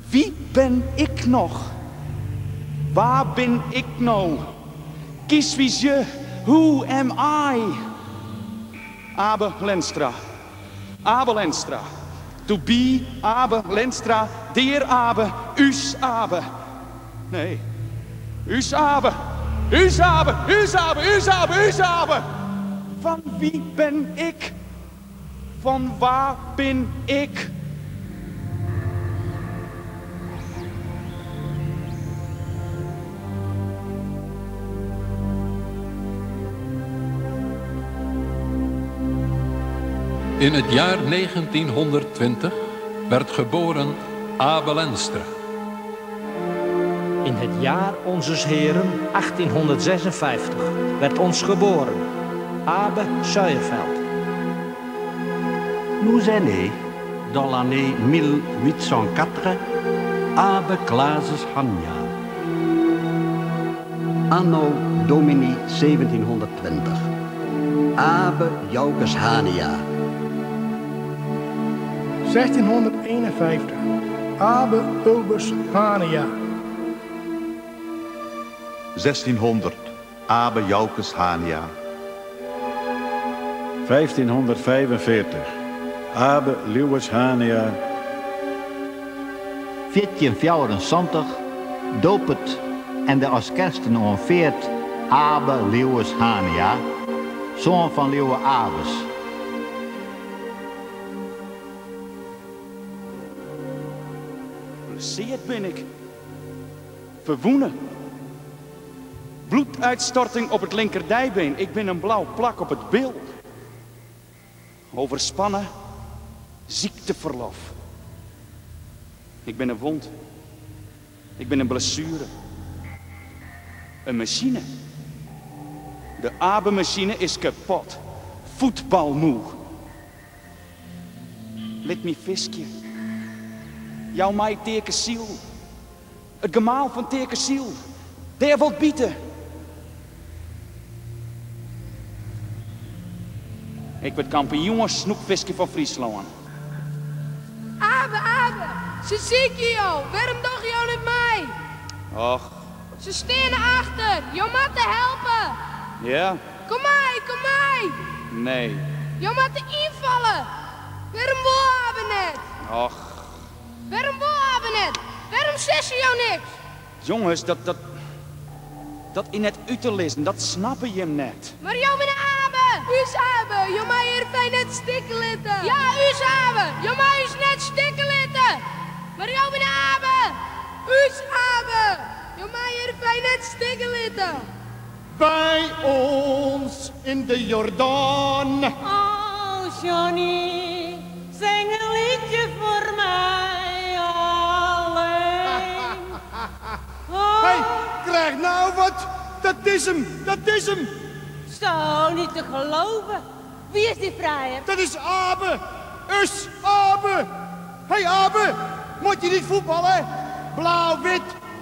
Wie ben ik noch? Wa bin ik no? Qui suis je? Who am I? Abe Lenstra. Abe Lenstra. To be Abe Lenstra, dear Abe, ús Abe. Nee. Ús Abe. Ús Abe, ús Abe, ús Abe, ús Abe. Fan wie bin ik? Fan wa bin ik? In het jaar 1920 werd geboren Abe Lenstra. In het jaar onzes Heren 1856 werd ons geboren Abe Suierveld. Nous est né, dans l'année 1804, Abe Klazes Hanja. Anno Domini 1720. Abe Joukes Hania. 1651. Abe Ulbers Hania. 1600. Abe Joukes Hania. 1545. Abe Lieuwes Hania. 1474 dopet en de as kersten oanfeard Abe Lieuwes Hania, soan fan Lieuwe Abes. Blesseerd bin ik. Ferwûne. Bloeduitstorting op het linkerdijbeen. Ik bin in blau plak op it bil. Overspannen. Ziekteverlof. Ik bin in wond. Ik bin in blessuere. In masine. De Abe-masine is kapot. Fuotbalmoe. Lit my fiskje. Jou my Teakesyl. It gemaal fan Teakesyl. Dêr wol 't bite. Ik wurd kampioen snoekfiskje fan Fryslân. Abe, Abe, se sykje jo, wêrom dogge jo net mei? Och. Se steane achter, jo moatte helpe. Ja. Kom mei, kom mei. Nee. Jo moatte ynfalle. Wêrom wol Abe net? Och. Wêrom wol Abe net? Wêrom sizze jo niks? Jonges, dat, dat, dat is net út te lizzen, dat snappe jim net. Mar jo binne Abe! Ús Abe, jo meie Heerenveen net stikke litte! Ja, ús Abe, jo meie ús net stikke litte! Mar jo binne Abe! Ús Abe, jo meie Heerenveen net stikke litte! By ons in de Jordaan. Oh Johnny, zing een liedje voor mij alleen. Hij krijgt nou wat. Dat is hem, dat is hem. Zo, niet te geloven. Wie is die vrijer? Dat is Abe. Us Abe. Hey Abe, moet je niet voetballen? Blauw-wit,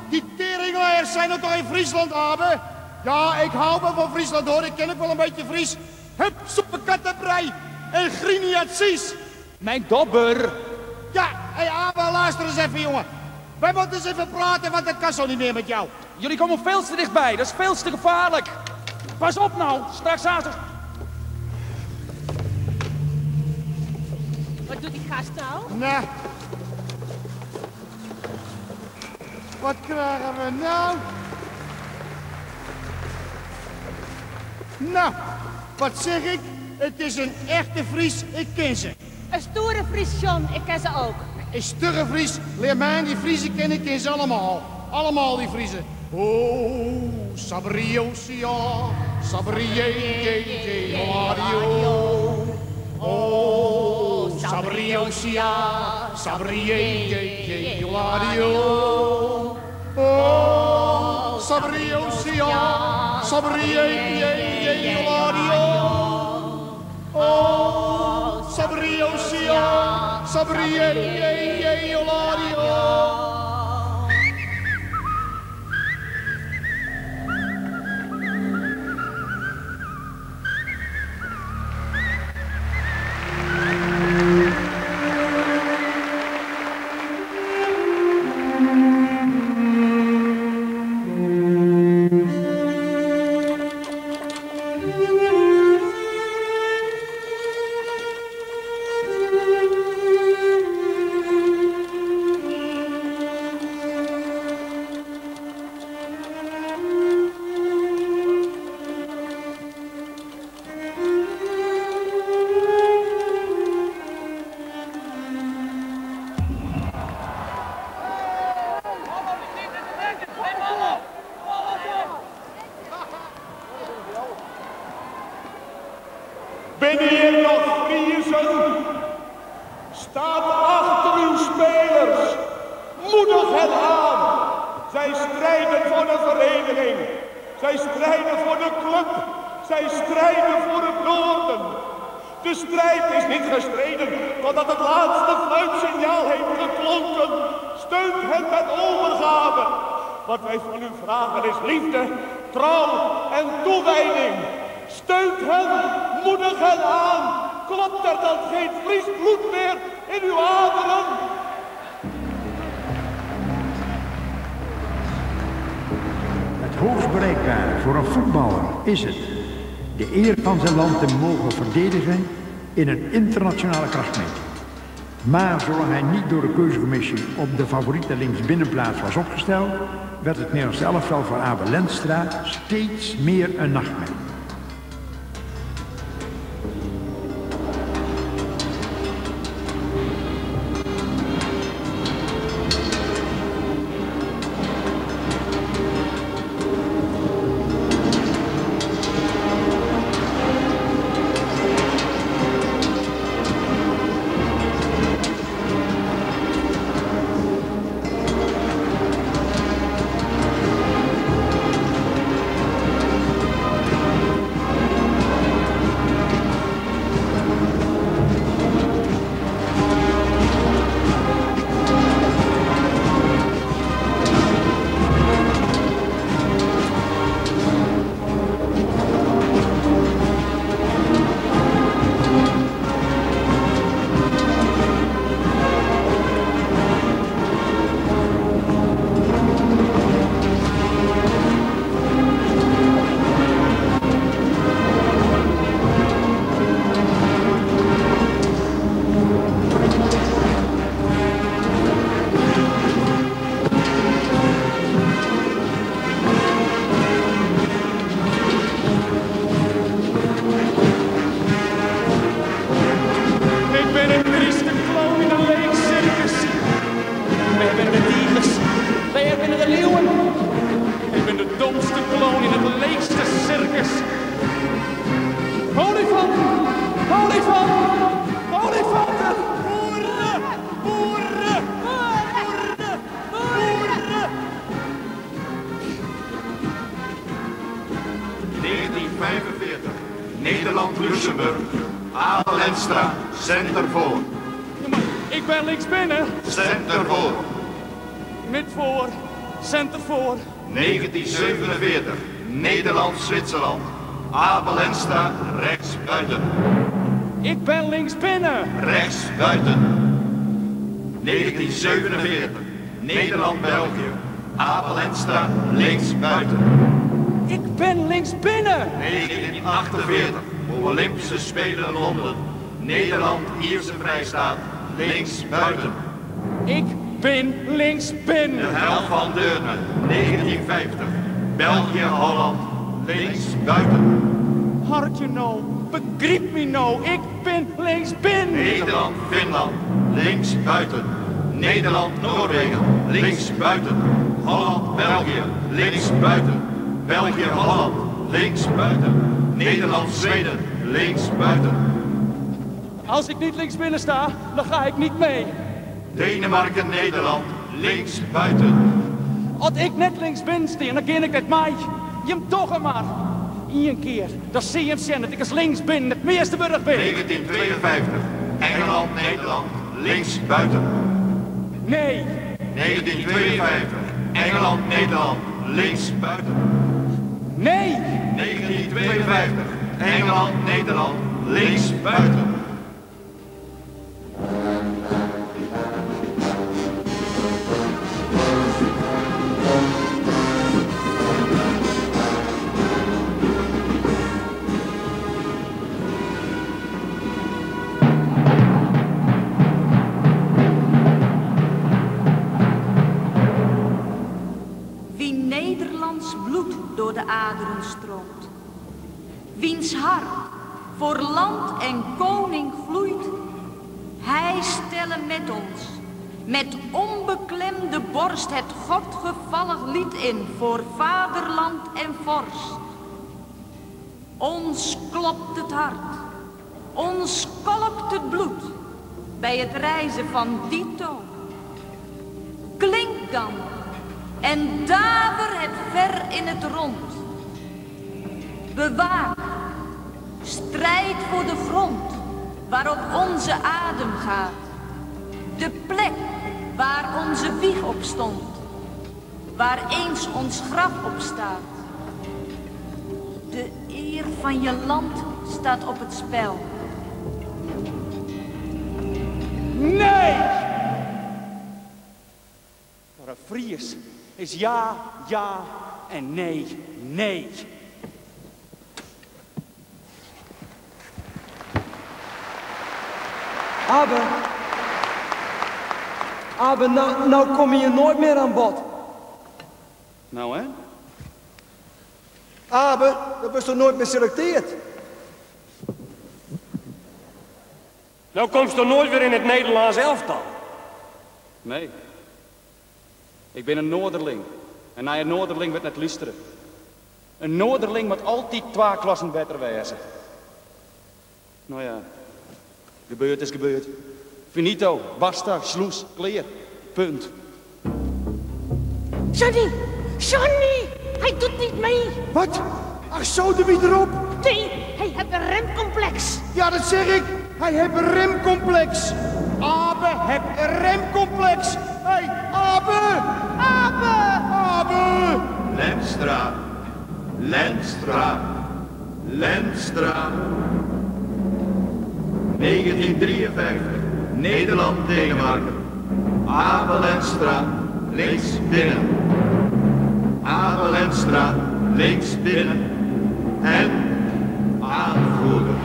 die teringleiers zijn er toch in Friesland, Abe? Ja, ik hou wel van Friesland hoor, ik ken ook wel een beetje Fries. Hup, soepekattenbrei en griniatsies. Mijn dobber. Ja, hey Abe, luister eens even, jongen. Wij moeten eens even praten, want dat kan zo niet meer met jou. Jullie komen veel te dichtbij, dat is veel te gevaarlijk. Pas op nou, straks aan. Wat doet die gast nou? Nou. Wat krijgen we nou? Nou, wat zeg ik? Het is een echte Fries, ik ken ze. Een stoere Fries, John, ik ken ze ook. Een stugge Fries, leer mij die Friesen kennen, ik ken ze allemaal. Allemaal die Friesen. Oh, Sabriosia, Sabrie, Radio. Oh, Sabriosia, Sabrie, Radio. Oh, Sabriosia, Sabrie, Radio. Oh, Sabriosia, Sabrie, Radio. Binne hjir noch Friezen? Staat achter uw spelers. Moedig hen aan. Zij strijden voor de vereniging. Zij strijden voor de club. Zij strijden voor het noorden. De strijd is niet gestreden totdat het laatste fluitsignaal heeft geklonken. Steunt hen met overgave. Wat wij van u vragen is liefde, trouw en toewijding. Steunt hen, moedig hen aan. Klopt er dan geen Fries bloed meer in uw aderen? Het hoogst bereikbare voor een voetballer is het de eer van zijn land te mogen verdedigen in een internationale krachtmeting. Maar zolang hij niet door de keuzecommissie op de favoriete linksbinnenplaats was opgesteld, werd het Nederlands elftal voor Abe Lenstra steeds meer een nachtmerrie. Ik ben een trieste clown in een leeg circus. Wij binnen de tigers, wij binnen de leeuwen. Ik ben de domste clown in het leegste circus. Olifanten! Olifanten! Olifanten! Boeren! Boeren! Boeren! Boeren! 1945. Nederland-Luxemburg. Abe Lenstra, center voor. Ik ben links binnen. Center voor. Mid voor. Center voor. 1947. Nederland-Zwitserland. Abe Lenstra, rechts buiten. Ik ben links binnen. Rechts buiten. 1947. Nederland-België. Abe Lenstra, links buiten. Ik ben links binnen. 1948. Olympische Spelen Londen. Nederland, Ierse Vrijstaat, links buiten. Ik ben links binnen. De hel van Deurne, 1950. België, Holland, links buiten. Hartje nou, begrijp me nou, ik ben links binnen. Nederland, Finland, links buiten. Nederland, Noorwegen, links buiten. Holland, België, links buiten. België, Holland, links buiten. Nederland, Zweden, links buiten. Als ik niet links binnen sta, dan ga ik niet mee. Denemarken, Nederland, links buiten. Als ik net links binnen sta, dan ken ik het mij. Je hem toch maar. Eén keer, dan zie je hem zien dat ik als links binnen het meeste burg ben. 1952, Engeland, Nederland, links buiten. Nee. 1952, Engeland, Nederland, links buiten. Nee. 1952, Engeland, Nederland, links buiten. Wie Nederlands bloed door de aderen stroomt, wiens hart voor land en koning gloeit, hij stelle met ons, met onbeklemde borst het Godgevallig lied in voor vaderland en vorst. Ons klopt het hart. Ons kolkt het bloed bij het rijzen van die toon. Klink dan en daver het ver in het rond. Bewaak, strijd voor de grond waarop onze adem gaat. De plek waar onze wieg op stond, waar eens ons graf op staat. De eer van je land staat op het spel. Nee! Voor een Fries is ja, ja en nee, nee. Abe. Abe, nou, nou kom je nooit meer aan bod. Nou hè? Abe, dat was toch nooit meer selecteerd? Nou komst er nooit weer in het Nederlands elftal. Nee. Ik ben een Noorderling. En naar een Noorderling wordt net luisteren. Een Noorderling moet altijd twee klassen beter wezen. Nou ja, gebeurd is gebeurd. Finito, basta, sloes, kleer. Punt. Johnny! Johnny! Hij doet niet mee! Wat? Ach, zo de wie erop? Nee, hij heeft een remcomplex. Ja, dat zeg ik. Hij heeft een remcomplex. Abe heeft een remcomplex. Hé, hey, Abe! Abe! Abe! Lenstra, Lenstra, Lenstra. 1953, Nederland-Denemarken. Abe Lenstra, links binnen. Abe Lenstra, links binnen. En aanvoerder.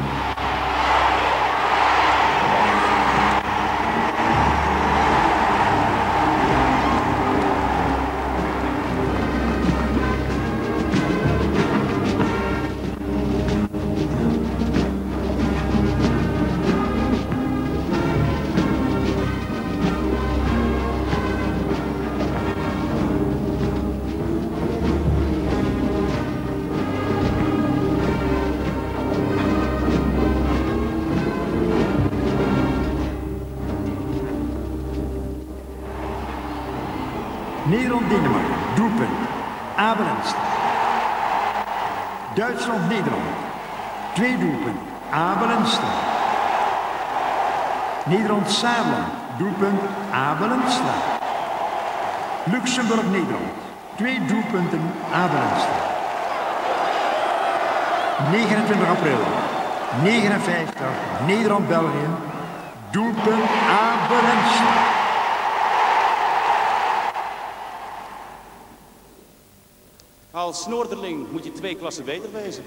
Nederland-Denemarken, doelpunt. Abe Lenstra. Duitsland-Nederland, twee doelpunten. Abe Lenstra. Nederland-Saarland, doelpunt Abe Lenstra. Luxemburg-Nederland, twee doelpunten Abe Lenstra. 29 april 59, Nederland-België, doelpunt Abe Lenstra. Als Noorderling moet je twee klassen beter wezen.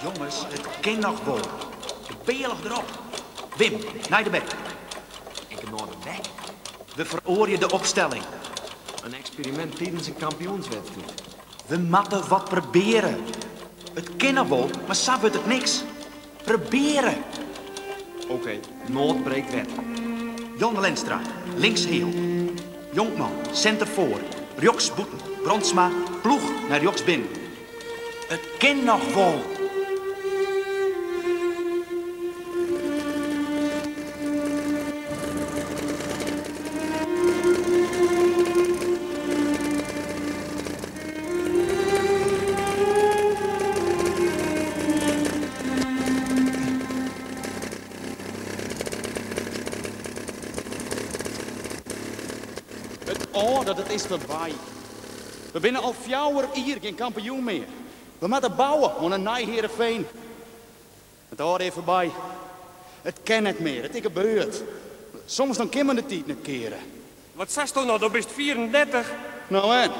Jongens, het kan nog wel. De beelig erop. Wim, naar de bek. Ik heb naar de bek. We verooren de opstelling. Een experiment tijdens een kampioenswedstrijd. We moeten wat proberen. Het kan nog wel, maar zo wordt het niks. Proberen. Oké, nood breekt wet. Jon Lenstra, links heel. Jonkman, center voor. Rjoks Boeten, Bronsma, ploeg naar Rjoks binnen. Het kan nog wel. Het oh, dat het is voorbij. We winnen al fjouwer hier geen kampioen meer. We moeten bouwen aan een nieuw Heerenveen. Het hoort even voorbij. Het kan niet meer, het is gebeurd. Soms dan kan men de tijd niet keren. Wat zegt u nou, dan bist 34. Nou en?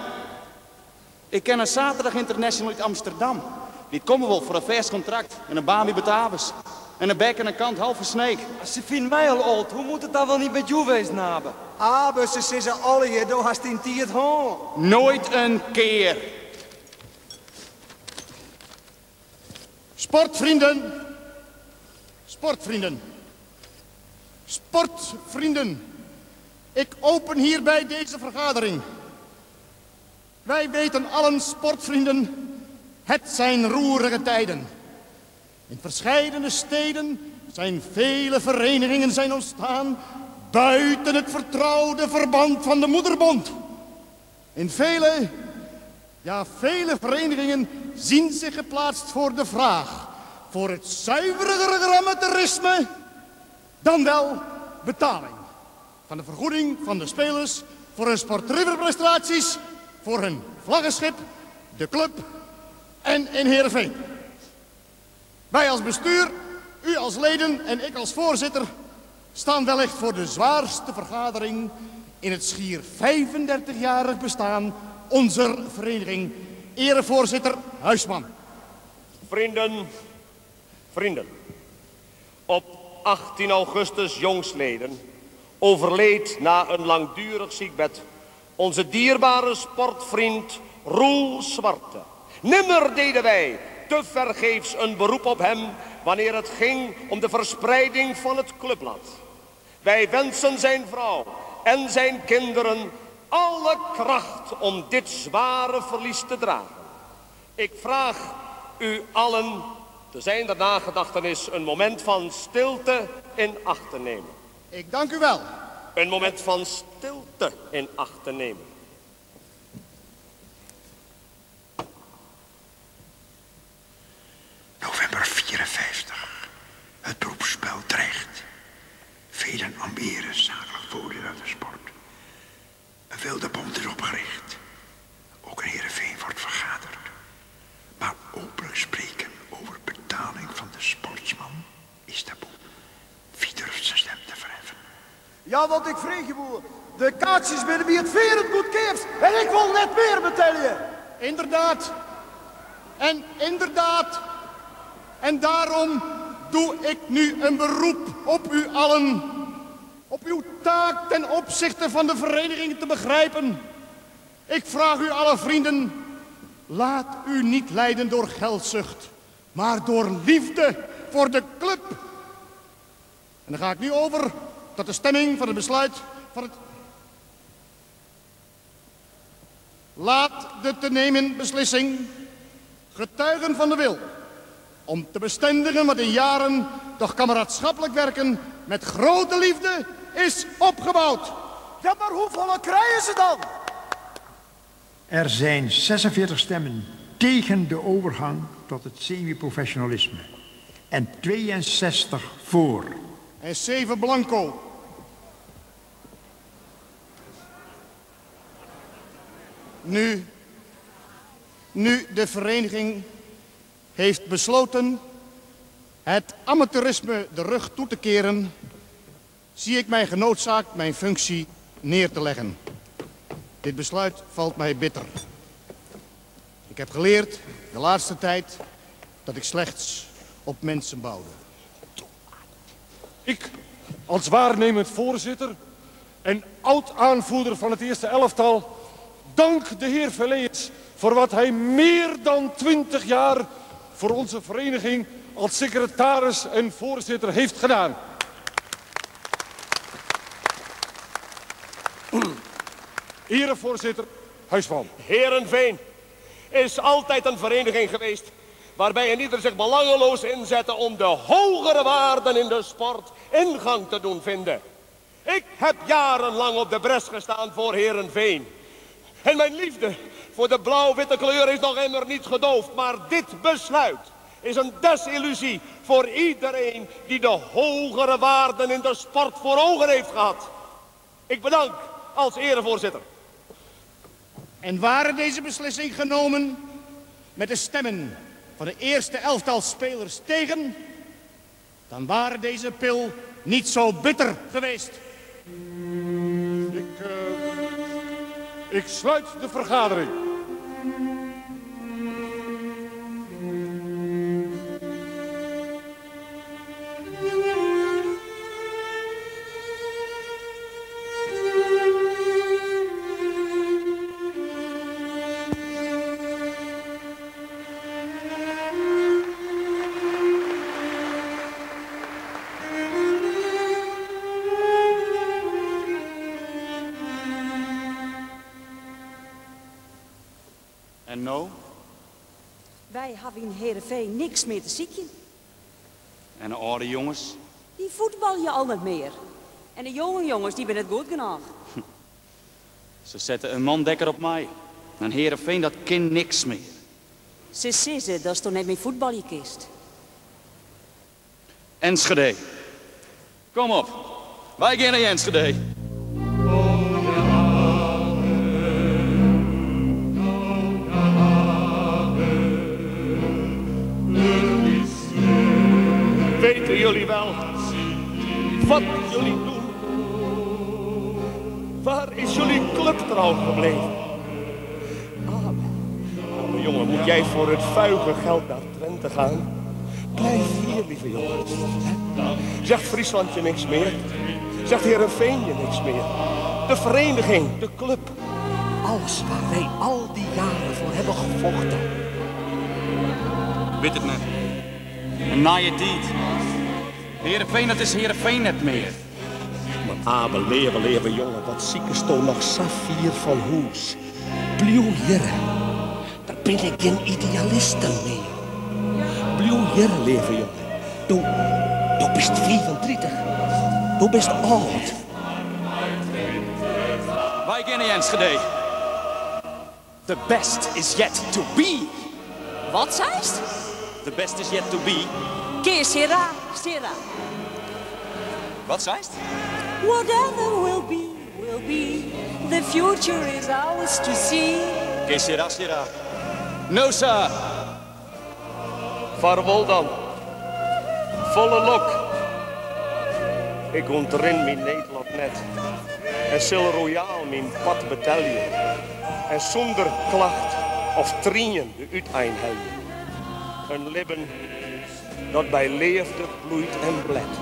Ik ken in zaterdag international út Amsterdam. Dy't komme wol foar in fêst kontrakt en in baan by Batavus. En in bek en in kant half fan Sneek. Se fine my al âld, hoe moat it dan wol niet met jou wêzen, Abe? Abe, se sizze allegear, do hast dyn tiid hân. Noait in kear. Sportvrienden, sportvrienden, sportvrienden. Ik open hierbij deze vergadering. Wij weten allen, sportvrienden, het zijn roerige tijden. In verscheidene steden zijn vele verenigingen zijn ontstaan buiten het vertrouwde verband van de moederbond. In vele, ja vele verenigingen zien zich geplaatst voor de vraag voor het zuivere amateurisme dan wel betaling van de vergoeding van de spelers voor hun sportieve prestaties, voor hun vlaggenschip, de club en in Heerenveen. Wij als bestuur, u als leden en ik als voorzitter staan wellicht voor de zwaarste vergadering in het schier 35-jarig bestaan onze vereniging. Erevoorzitter Huisman. Vrienden, vrienden. Op 18 augustus jongstleden overleed na een langdurig ziekbed onze dierbare sportvriend Roel Zwarte. Nimmer deden wij tevergeefs een beroep op hem wanneer het ging om de verspreiding van het clubblad. Wij wensen zijn vrouw en zijn kinderen alle kracht om dit zware verlies te dragen. Ik vraag u allen te zijner nagedachtenis een moment van stilte in acht te nemen. Ik dank u wel. Een moment van stilte in acht te nemen. November 54. Het beroepsspel dreigt. Velen ambiëren zakelijk voordeel uit de sport. Een wilde bond is opgericht. Ook in Heerenveen wordt vergaderd. Maar openlijk spreken over betaling van de sportsman is taboe. Wie durft zijn stem te verheffen? Ja, want ik vreeg je boer. De kaartjes binnen wie het verend goedkeerst. En ik wil net meer betalen. Inderdaad. En inderdaad. En daarom doe ik nu een beroep op u allen. Op uw taak ten opzichte van de vereniging te begrijpen. Ik vraag u alle vrienden, laat u niet leiden door geldzucht, maar door liefde voor de club. En dan ga ik nu over tot de stemming van het besluit van het... Laat de te nemen beslissing getuigen van de wil om te bestendigen wat in jaren toch kameraadschappelijk werken met grote liefde is opgebouwd. Ja, maar hoeveel krijgen ze dan? Er zijn 46 stemmen tegen de overgang tot het semi-professionalisme en 62 voor. En 7 blanco. Nu de vereniging heeft besloten het amateurisme de rug toe te keren, zie ik mij genoodzaakt mijn functie neer te leggen. Dit besluit valt mij bitter. Ik heb geleerd de laatste tijd dat ik slechts op mensen bouwde. Ik, als waarnemend voorzitter en oud-aanvoerder van het eerste elftal, dank de heer Velleers voor wat hij meer dan 20 jaar voor onze vereniging als secretaris en voorzitter heeft gedaan. Erevoorzitter Huisman. Heerenveen is altijd een vereniging geweest waarbij een ieder zich belangeloos inzette om de hogere waarden in de sport ingang te doen vinden. Ik heb jarenlang op de bres gestaan voor Heerenveen. En mijn liefde voor de blauw-witte kleur is nog immer niet gedoofd. Maar dit besluit is een desillusie voor iedereen die de hogere waarden in de sport voor ogen heeft gehad. Ik bedank als erevoorzitter. En waren deze beslissing genomen met de stemmen van de eerste elftal spelers tegen, dan waren deze pil niet zo bitter geweest. Ik sluit de vergadering. En no? Wy hawwe yn Heerenveen niks mear te sykjen. En de âlde jonges? Dy fuotbalje al net mear. En de jonge jonges, dy binne net goed genôch. Se sette in mandekker op my. En Heerenveen, dat kin niks mear. Se sizze datsto net mear fuotbalje kinst. Enschede. Kom op, wy gean nei Enschede. Weten jullie wel wat jullie doen? Waar is jullie clubtrouw gebleven? Abe, Abe, jongen, moet jij voor het vuige geld naar Twente gaan? Blijf hier, lieve jongen. Zegt Friesland je niks meer? Zegt Heerenveen je niks meer? De vereniging, de club. Alles waar wij al die jaren voor hebben gevochten. Wit it net. In nije tiid. Heerenveen, dat is Heerenveen net mear. Maar Abe, leave, leave jongen, wat sikesto noch sa fier fan hûs. Bliuw hjirre. Der binne gjin idealisten mear. Bliuw hjirre, leave jongen. Do, do bist 35. Do bist âld. Wy gean nei Enschede. The best is yet to be. Wat seist? The best is yet to be. Que sera, sera. Wat seist? Whatever will be, will be. The future is ours to see. Que sera, sera. No, sir. Farwol dan. Folle lok. Ik ûntrin myn needlot net en sil royaal myn part betelje en sûnder klacht of trien de útein helje. In libben dat by leafde bloeit en blet.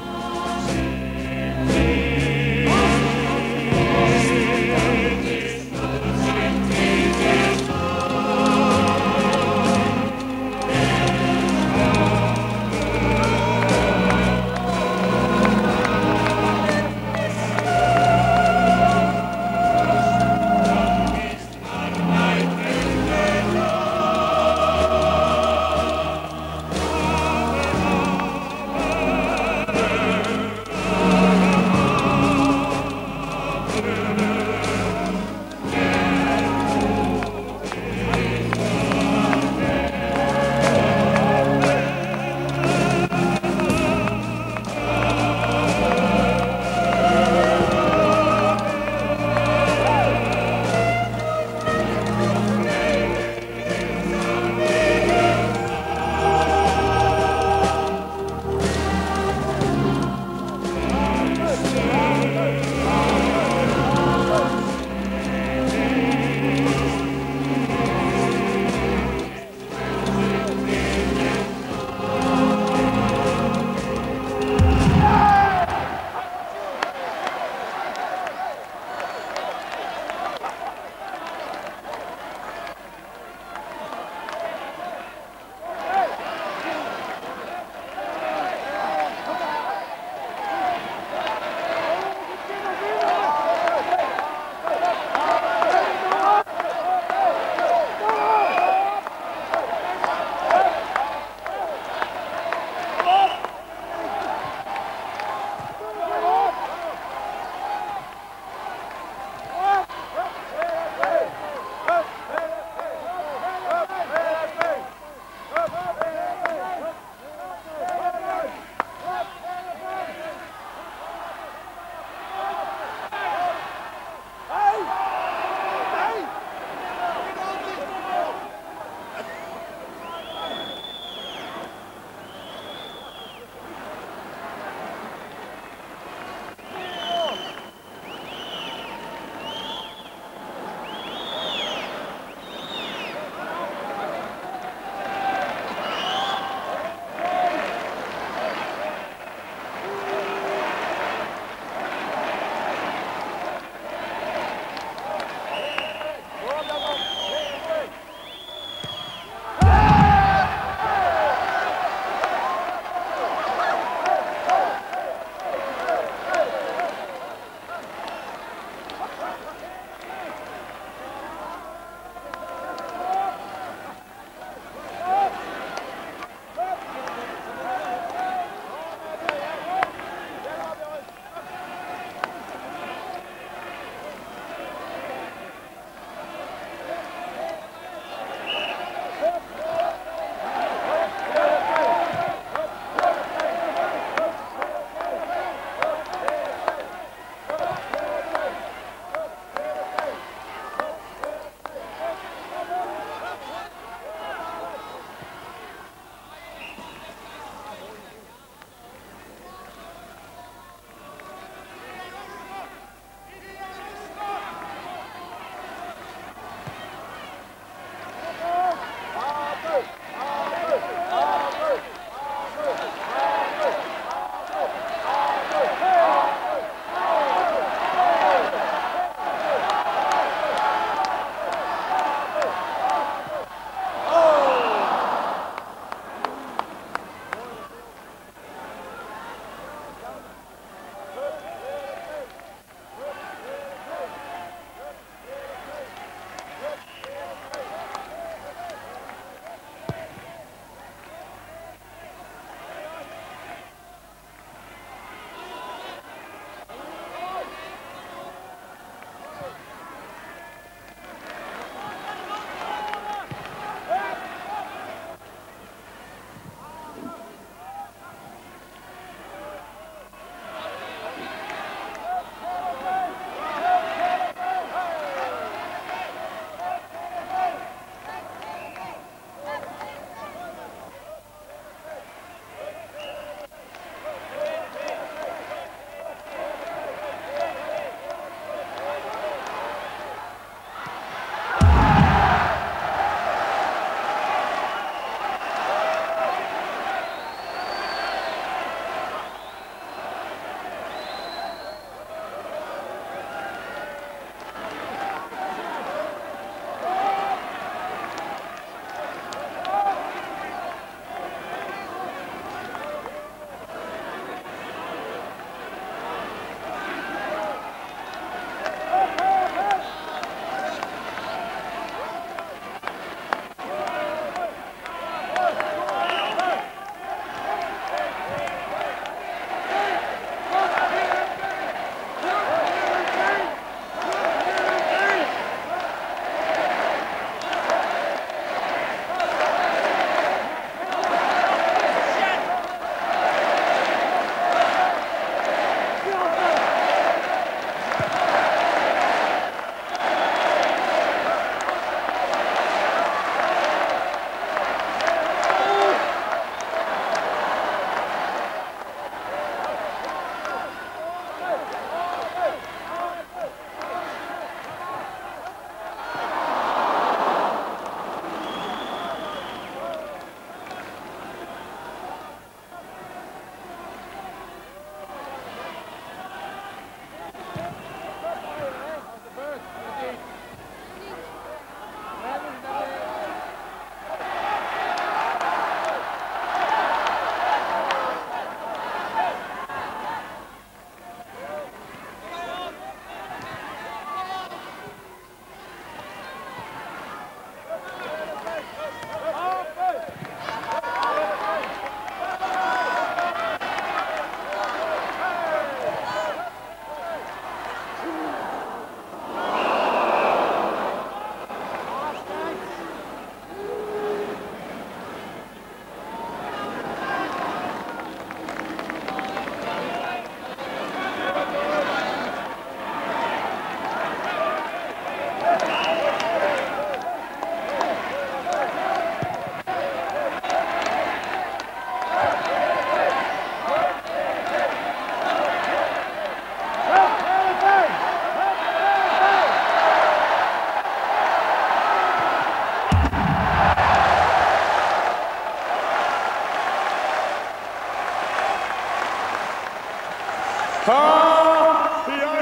Ah, ja,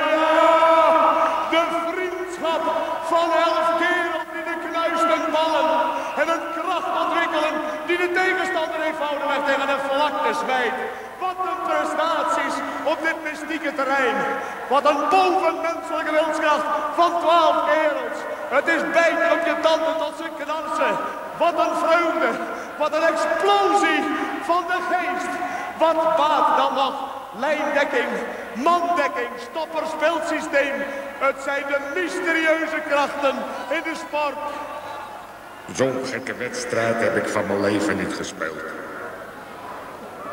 ja, de vriendschap van 11 kerels die de knuisten ballen en een kracht ontwikkelen die de tegenstander eenvoudigweg tegen de vlakte smijt. Wat een prestaties op dit mystieke terrein. Wat een bovenmenselijke wilskracht. Van 12 kerels. Het is bijten op je tanden tot ze knarsen. Wat een vreugde. Wat een explosie van de geest. Wat baat dan nog lijndekking, mandekking, stopperspeelsysteem. Het zijn de mysterieuze krachten in de sport. Zo'n gekke wedstrijd heb ik van mijn leven niet gespeeld.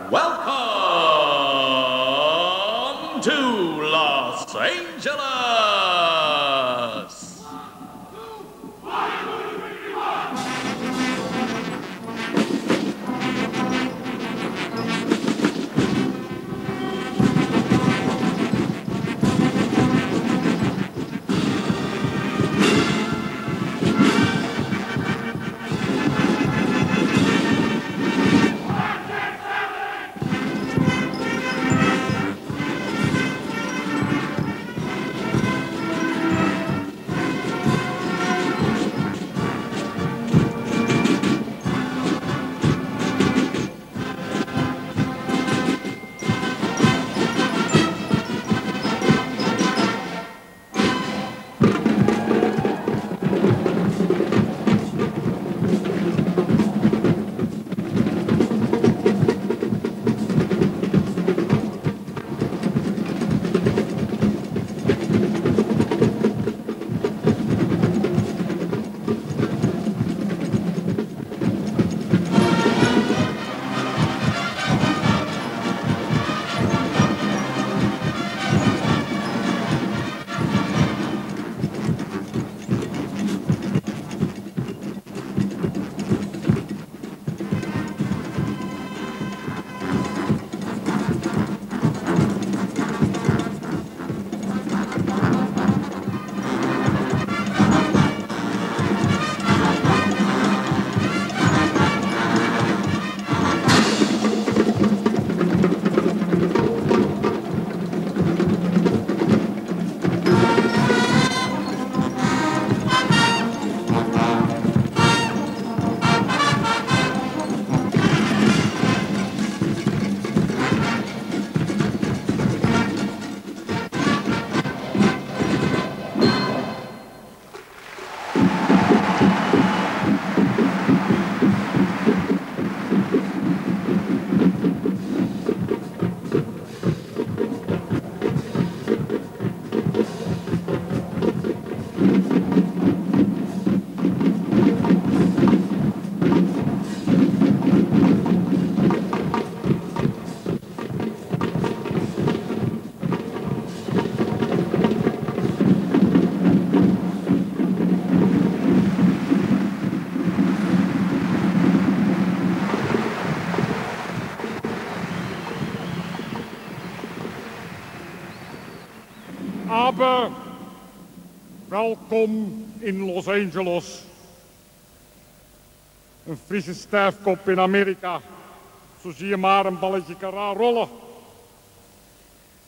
Welcome to Los Angeles! Abe, welkom in Los Angeles. Een Friese stijfkop in Amerika. Zo zie je maar een balletje kan raar rollen.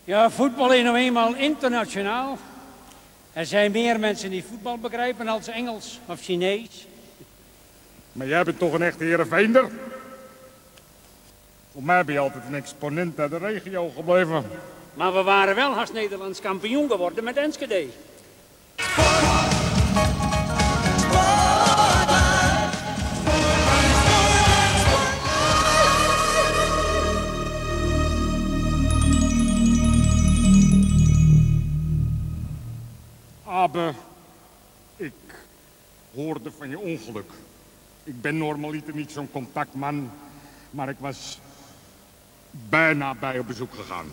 Ja, voetbal is nou eenmaal internationaal. Er zijn meer mensen die voetbal begrijpen als Engels of Chinees. Maar jij bent toch een echte Heerenveender? Voor mij ben je altijd een exponent uit de regio gebleven. Maar we waren wel haast Nederlands kampioen geworden met Enschede. Abe, ik hoorde van je ongeluk. Ik ben normaliter niet zo'n contactman, maar ik was bijna bij op bezoek gegaan.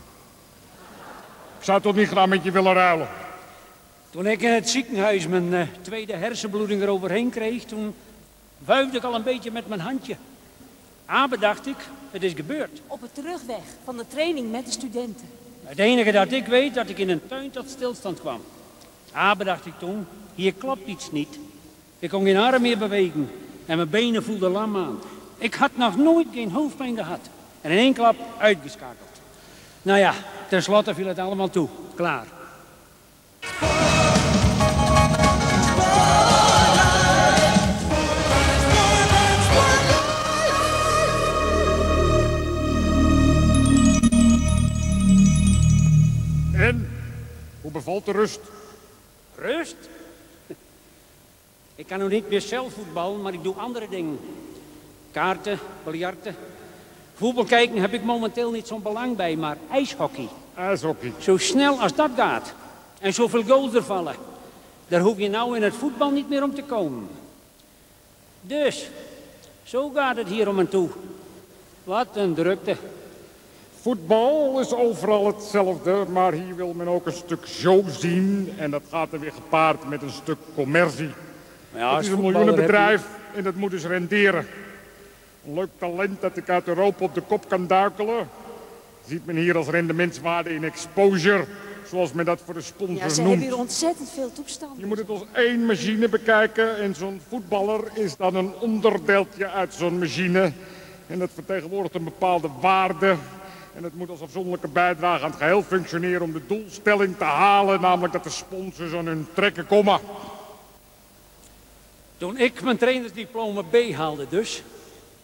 Ik zou toch niet graag met je willen ruilen? Toen ik in het ziekenhuis mijn tweede hersenbloeding eroverheen kreeg, toen wuifde ik al een beetje met mijn handje. Abe, dacht ik, het is gebeurd. Op de terugweg van de training met de studenten. Het enige dat ik weet, dat ik in een tuin tot stilstand kwam. Abe, dacht ik toen, hier klopt iets niet. Ik kon geen arm meer bewegen en mijn benen voelden lam aan. Ik had nog nooit geen hoofdpijn gehad. En in één klap uitgeschakeld. Nou ja, tenslotte viel het allemaal toe. Klaar. En, hoe bevalt de rust? Rust? Ik kan nu niet meer zelf voetballen, maar ik doe andere dingen. Kaarten, biljarten. Voetbal kijken heb ik momenteel niet zo'n belang bij, maar ijshockey. IJshockey. Zo snel als dat gaat en zoveel goals er vallen, daar hoef je nou in het voetbal niet meer om te komen. Dus, zo gaat het hier om en toe. Wat een drukte. Voetbal is overal hetzelfde, maar hier wil men ook een stuk show zien. En dat gaat er weer gepaard met een stuk commercie. Ja, het als is een voetballer heb je- miljoenenbedrijf en dat moet dus renderen. Een leuk talent dat ik uit Europa op de kop kan duikelen. Ziet men hier als rendementswaarde in exposure, zoals men dat voor de sponsors Ja, ze noemt. hebben hier ontzettend veel toestanden. Je moet het als één machine bekijken en zo'n voetballer is dan een onderdeeltje uit zo'n machine. En dat vertegenwoordigt een bepaalde waarde. En dat moet als afzonderlijke bijdrage aan het geheel functioneren om de doelstelling te halen, namelijk dat de sponsors aan hun trekken komen. Toen ik mijn trainersdiploma B haalde dus,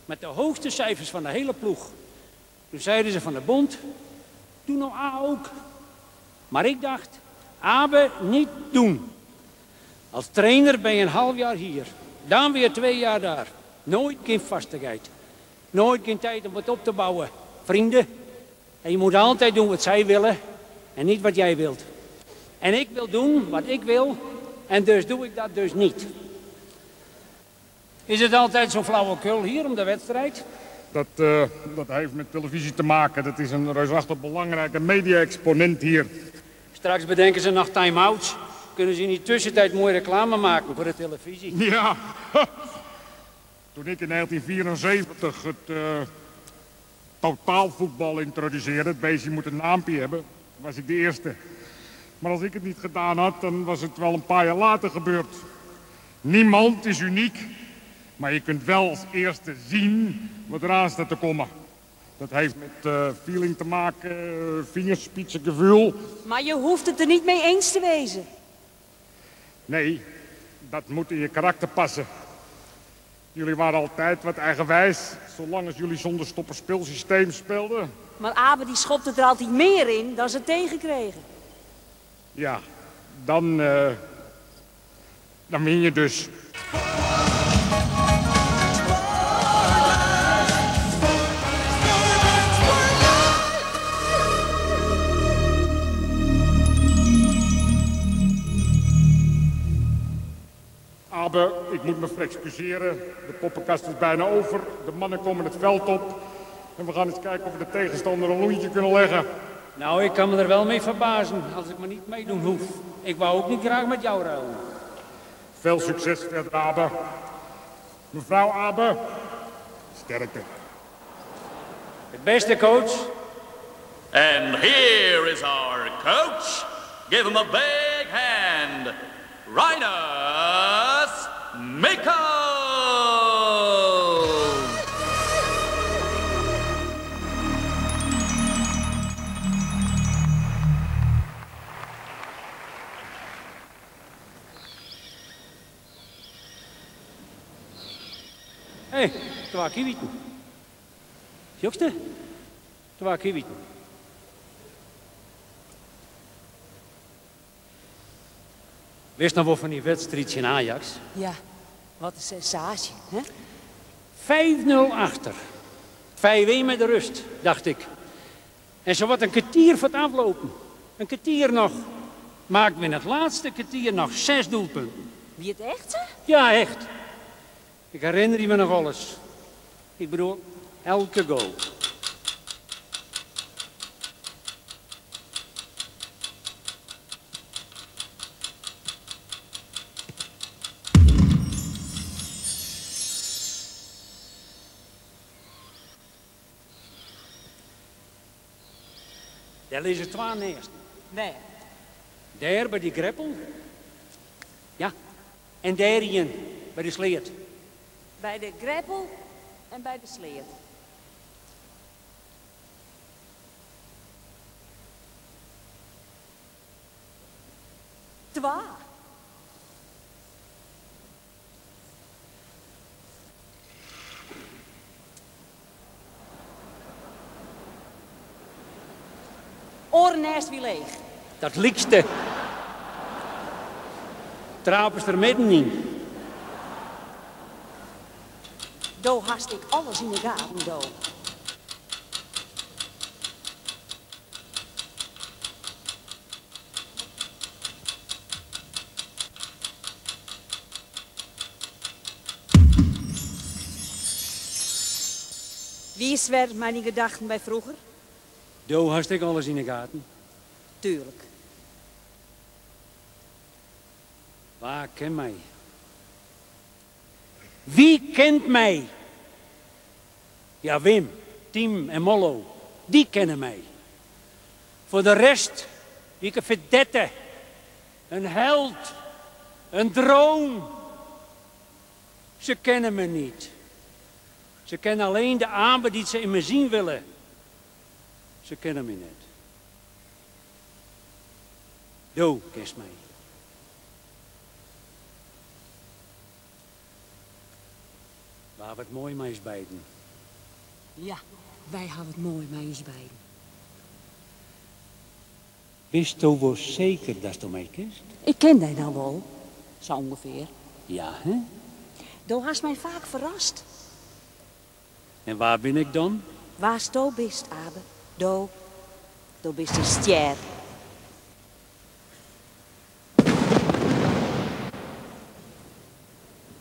met de hoogste cijfers van de hele ploeg. Toen zeiden ze van de bond, doe nou A ook. Maar ik dacht, Abe niet doen. Als trainer ben je een half jaar hier, dan weer 2 jaar daar. Nooit geen vastigheid. Nooit geen tijd om wat op te bouwen. Vrienden, en je moet altijd doen wat zij willen en niet wat jij wilt. En ik wil doen wat ik wil en dus doe ik dat dus niet. Is het altijd zo'n flauwekul hier om de wedstrijd? Dat heeft met televisie te maken. Dat is een reusachtig belangrijke media-exponent hier. Straks bedenken ze nog time-outs. Kunnen ze in die tussentijd mooi reclame maken voor de televisie? Ja. Toen ik in 1974 het totaalvoetbal introduceerde, het beestje moet een naampje hebben, was ik de eerste. Maar als ik het niet gedaan had, dan was het wel een paar jaar later gebeurd. Niemand is uniek, maar je kunt wel als eerste zien wat eraan staat te komen. Dat heeft met feeling te maken, vingerspitsengevoel. Maar je hoeft het er niet mee eens te wezen. Nee, dat moet in je karakter passen. Jullie waren altijd wat eigenwijs, zolang als jullie zonder stopperspeelsysteem speelden. Maar Abe die schopte er altijd meer in dan ze tegenkregen. Ja, dan win je dus. Abe, ik moet me verexcuseren. De poppenkast is bijna over. De mannen komen het veld op. En we gaan eens kijken of we de tegenstander een lontje kunnen leggen. Nou, ik kan me er wel mee verbazen als ik maar niet meedoen hoef. Ik wou ook niet graag met jou ruilen. Veel succes verder, Abe. Mevrouw Abe, sterkte. Het beste, coach. And here is our coach. Give him a big hand. Rinus Michels. Hé, hey, twa kiwieten. Jokste? Twa kiwieten. Wist nog wel van die wedstrijd in Ajax? Ja, wat een sensatie, hè? 5-0 achter. 5-1 met de rust, dacht ik. En zo wat een kwartier voor het aflopen. Een kwartier nog. Maakten we in het laatste kwartier nog 6 doelpunten. Wie het echt, hè? Ja, echt. Ik herinner me nog alles. Ik bedoel, elke goal. Daar liggen 2 neersten. Nee. Daar bij die greppel. Ja. En daar in, bij de sleet. Bij de greppel en bij de sleet. Twa. Oornest wie leeg. Dat liekste. Trapest der middenyn. Do hast ek alles yn 'e gaten, do. Wiest wer mei dyn gedachten by froeger? Do hast ek alles yn 'e gaten. Tuerlik. Wa ken my? Wie kent my? Ja, Wim, Tiem en Mollo, dy kenne my. Foar de rest wie ik in fedette, in held, in droom. Se kenne my niet. Se kenne alleen de Abe dy't se yn my sjen wille. Se kenne my net. Do kenst my. Wy hawwe it moai mei ús beiden. Ja, wy hawwe it moai mei ús beiden. Bisto wol seker datsto my kenst? Ik ken dy no wol, sa ûngefear. Ja, hè? Do hast my faak ferrast. En wa bin ik dan? Wa'tsto bist, Abe? Do, do bist in stjer.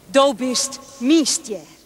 Do bist myn stjer.